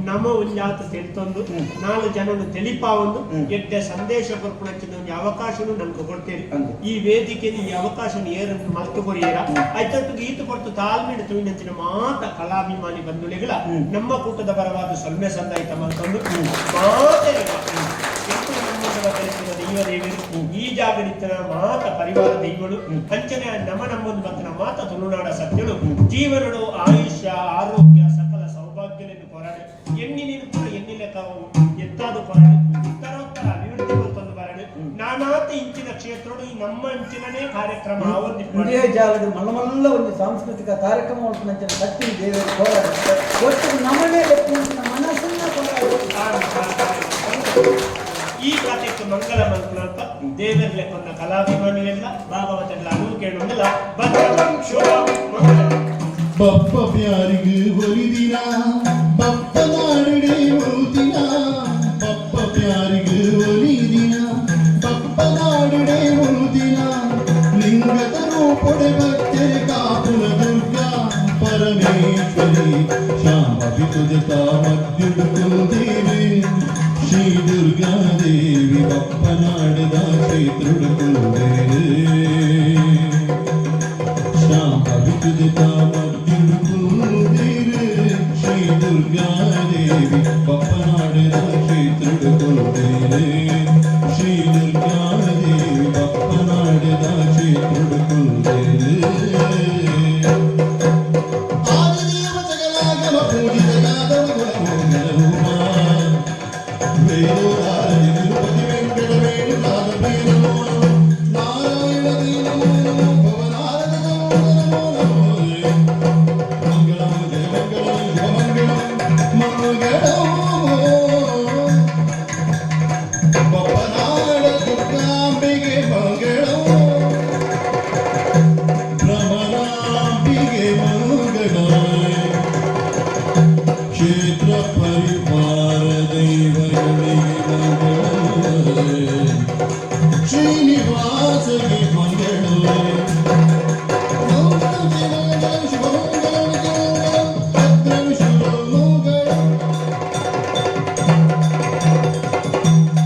ನಮ ಒಂಜಾತ ತೆಲ್ತೊಂದು ನಾಲ್ ಜನನು ತೆಲಿಪಾವೊಂದು ಎಡ್ಡೆ ಸಂದೇಶ ಕೊರ್ಪುನಂಚಿನ ಒಂಜಿ ಅವಕಾಶನು ನಂಗೆ ಕೊಡ್ತೇನೆ. ಈ ವೇದಿಕೆ ಈ ಅವಕಾಶ ಏರು ಮಲ್ತು ಕೊರಿಯರ ಐತೊಟ್ಟಿಗೆ ಈತು ಕೊಡ್ತು ತಾಳ್ಮೆಡು ತುವಿನಂಚಿನ ಮಾತ ಕಲಾಭಿಮಾನಿ ಬಂಧುಳಿಗಳ ನಮ್ಮ ಕೂಟದ ಪರವಾದ ಸೊಲ್ಮೆ ಸಂದಾಯಿತ ಮಲ್ತೊಂದು ಮಾತೆರೆಗ ಎಂಕುಲು ನಮ್ಮೊಂದು ಬತ್ತಲಿಸಿದ ದೈವ ದೇವರು ಈ ಜಾಗಡಿತ್ತನ ಮಾತ ಪರಿವಾರ ದೈವಳು ಅಂಚನೆ ನಮ ನಮ್ಮೊಂದು ಬತ್ತನ ಮಾತ ತುಳುನಾಡ ಸತ್ಯಳು ಜೀವನಡು ಆಯುಷ್ಯ ಆರೋಗ್ಯ ಸಕಲ ಸೌಭಾಗ್ಯಗಳನ್ನು ಕೊರಡು ಎಣ್ಣಿ ನೀನು ಕೂಡ ಎಣ್ಣಿ ಲೆಕ್ಕ ಎತ್ತಾದು ಕೊರಡು ಉತ್ತರೋತ್ತರ ಅಭಿವೃದ್ಧಿ ಮಲ್ತೊಂದು ಬರಡು ನಾನಾತ ಇಂಚಿನ ಕ್ಷೇತ್ರಡು ಈ ನಮ್ಮ ಇಂಚಿನನೇ ಕಾರ್ಯಕ್ರಮ ಆವೊಂದಿಪ್ಪಡು. ಇಂದೇ ಜಾಗದ ಮಲ್ಲ ಮಲ್ಲ ಒಂದು ಸಾಂಸ್ಕೃತಿಕ ಕಾರ್ಯಕ್ರಮ ಉಂಟು ಸತ್ಯ ದೇವರು ಹೋರಾಡ ಒಟ್ಟು ನಮ್ಮನೇ ಮನಸ್ಸನ್ನ ಹೋರಾಡ. ಈ ಕಥೆಗೆ ಮಂಗಲ ಮಂತ್ರ ದೇವರ ಲೆಕ್ಕೊಂದ ಕಲಾಭಿಮಾನಿಗಳೆಲ್ಲ ಭಾಗವತಗಳ ಅನುವು ಕೇಳುವುದಿಲ್ಲ ಭದ್ರಂ ಶುಭ ಮಂಗಲ. ಬಪ್ಪ ಪ್ಯಾರಿಗೆ ಒಲಿದಿನ ಬಪ್ಪ ನಾಡಿಡೆ ಉಳಿದಿನ ಬಪ್ಪ ಪ್ಯಾರಿಗೆ ಒಲಿದಿನ ಬಪ್ಪ ನಾಡಿಡೆ ಉಳಿದಿನ ಲಿಂಗದ ರೂಪೊಡೆ ಭಕ್ತರೆ ಕಾಪುನ ದುರ್ಗಾ ಪರಮೇಶ್ವರಿ ಶ್ಯಾಮ ಬಿತುಜತ ಮದ್ಯುಡು ಕುಲ್ದೇವಿ ಶ್ರೀ ದುರ್ಗಾ ದೇವಿ ಬಪ್ಪ ನಾಡದ ಕ್ಷೇತ್ರುಡು ಕುಲ್ದೇವಿ ಶ್ಯಾಮ ವಿದುತ ಮದ್ಯುಡು ಶ್ರೀ ದುರ್ಗಾದೇವಿ ಬಪ್ಪನಾಡದ ಕ್ಷೇತ್ರುಡು ಕೊಲ್ದೇರೆ ಶ್ರೀ ದುರ್ಗಾದೇವಿ ಬಪ್ಪನಾಡದ ಕ್ಷೇತ್ರುಡು ಕೊಲ್ದೇರೆ ಆದಿದೇವ ಸಕಲಾಗಮ ಪೂಜಿತ ಯಾದವ ಗುಣಮೋಹನ ರೂಪ ವೇದೋದಾರತಿ ತಿರುಪತಿ ವೆಂಕಟ ವೇಣುನಾಥ ಪ್ರಿಯ ನಮೋ ನಮೋ ನಾರಾಯಣ they ನಮೋ ನಮೋ ಭವನಾರದ ನಮೋ ನಮೋ ನಮೋ ಮಂಗಳಂ ಜಯ ಮಂಗಳಂ ಶುಭ ಮಂಗಳಂ ಮಂಗಳಂ ಬಪ್ಪನಾಡ ದುರ್ಗಾಂಬಿಗೆ ಮಂಗಳಂ ಭ್ರಮರಾಂಬಿಗೆ ಮಂಗಳಂ ಕ್ಷೇತ್ರ ಪರಿವಾರ ದೈವಗಳಿಗೆ ಮಂಗಳ ಶ್ರೀನಿವಾಸಗೆ ಮಂಗಳ.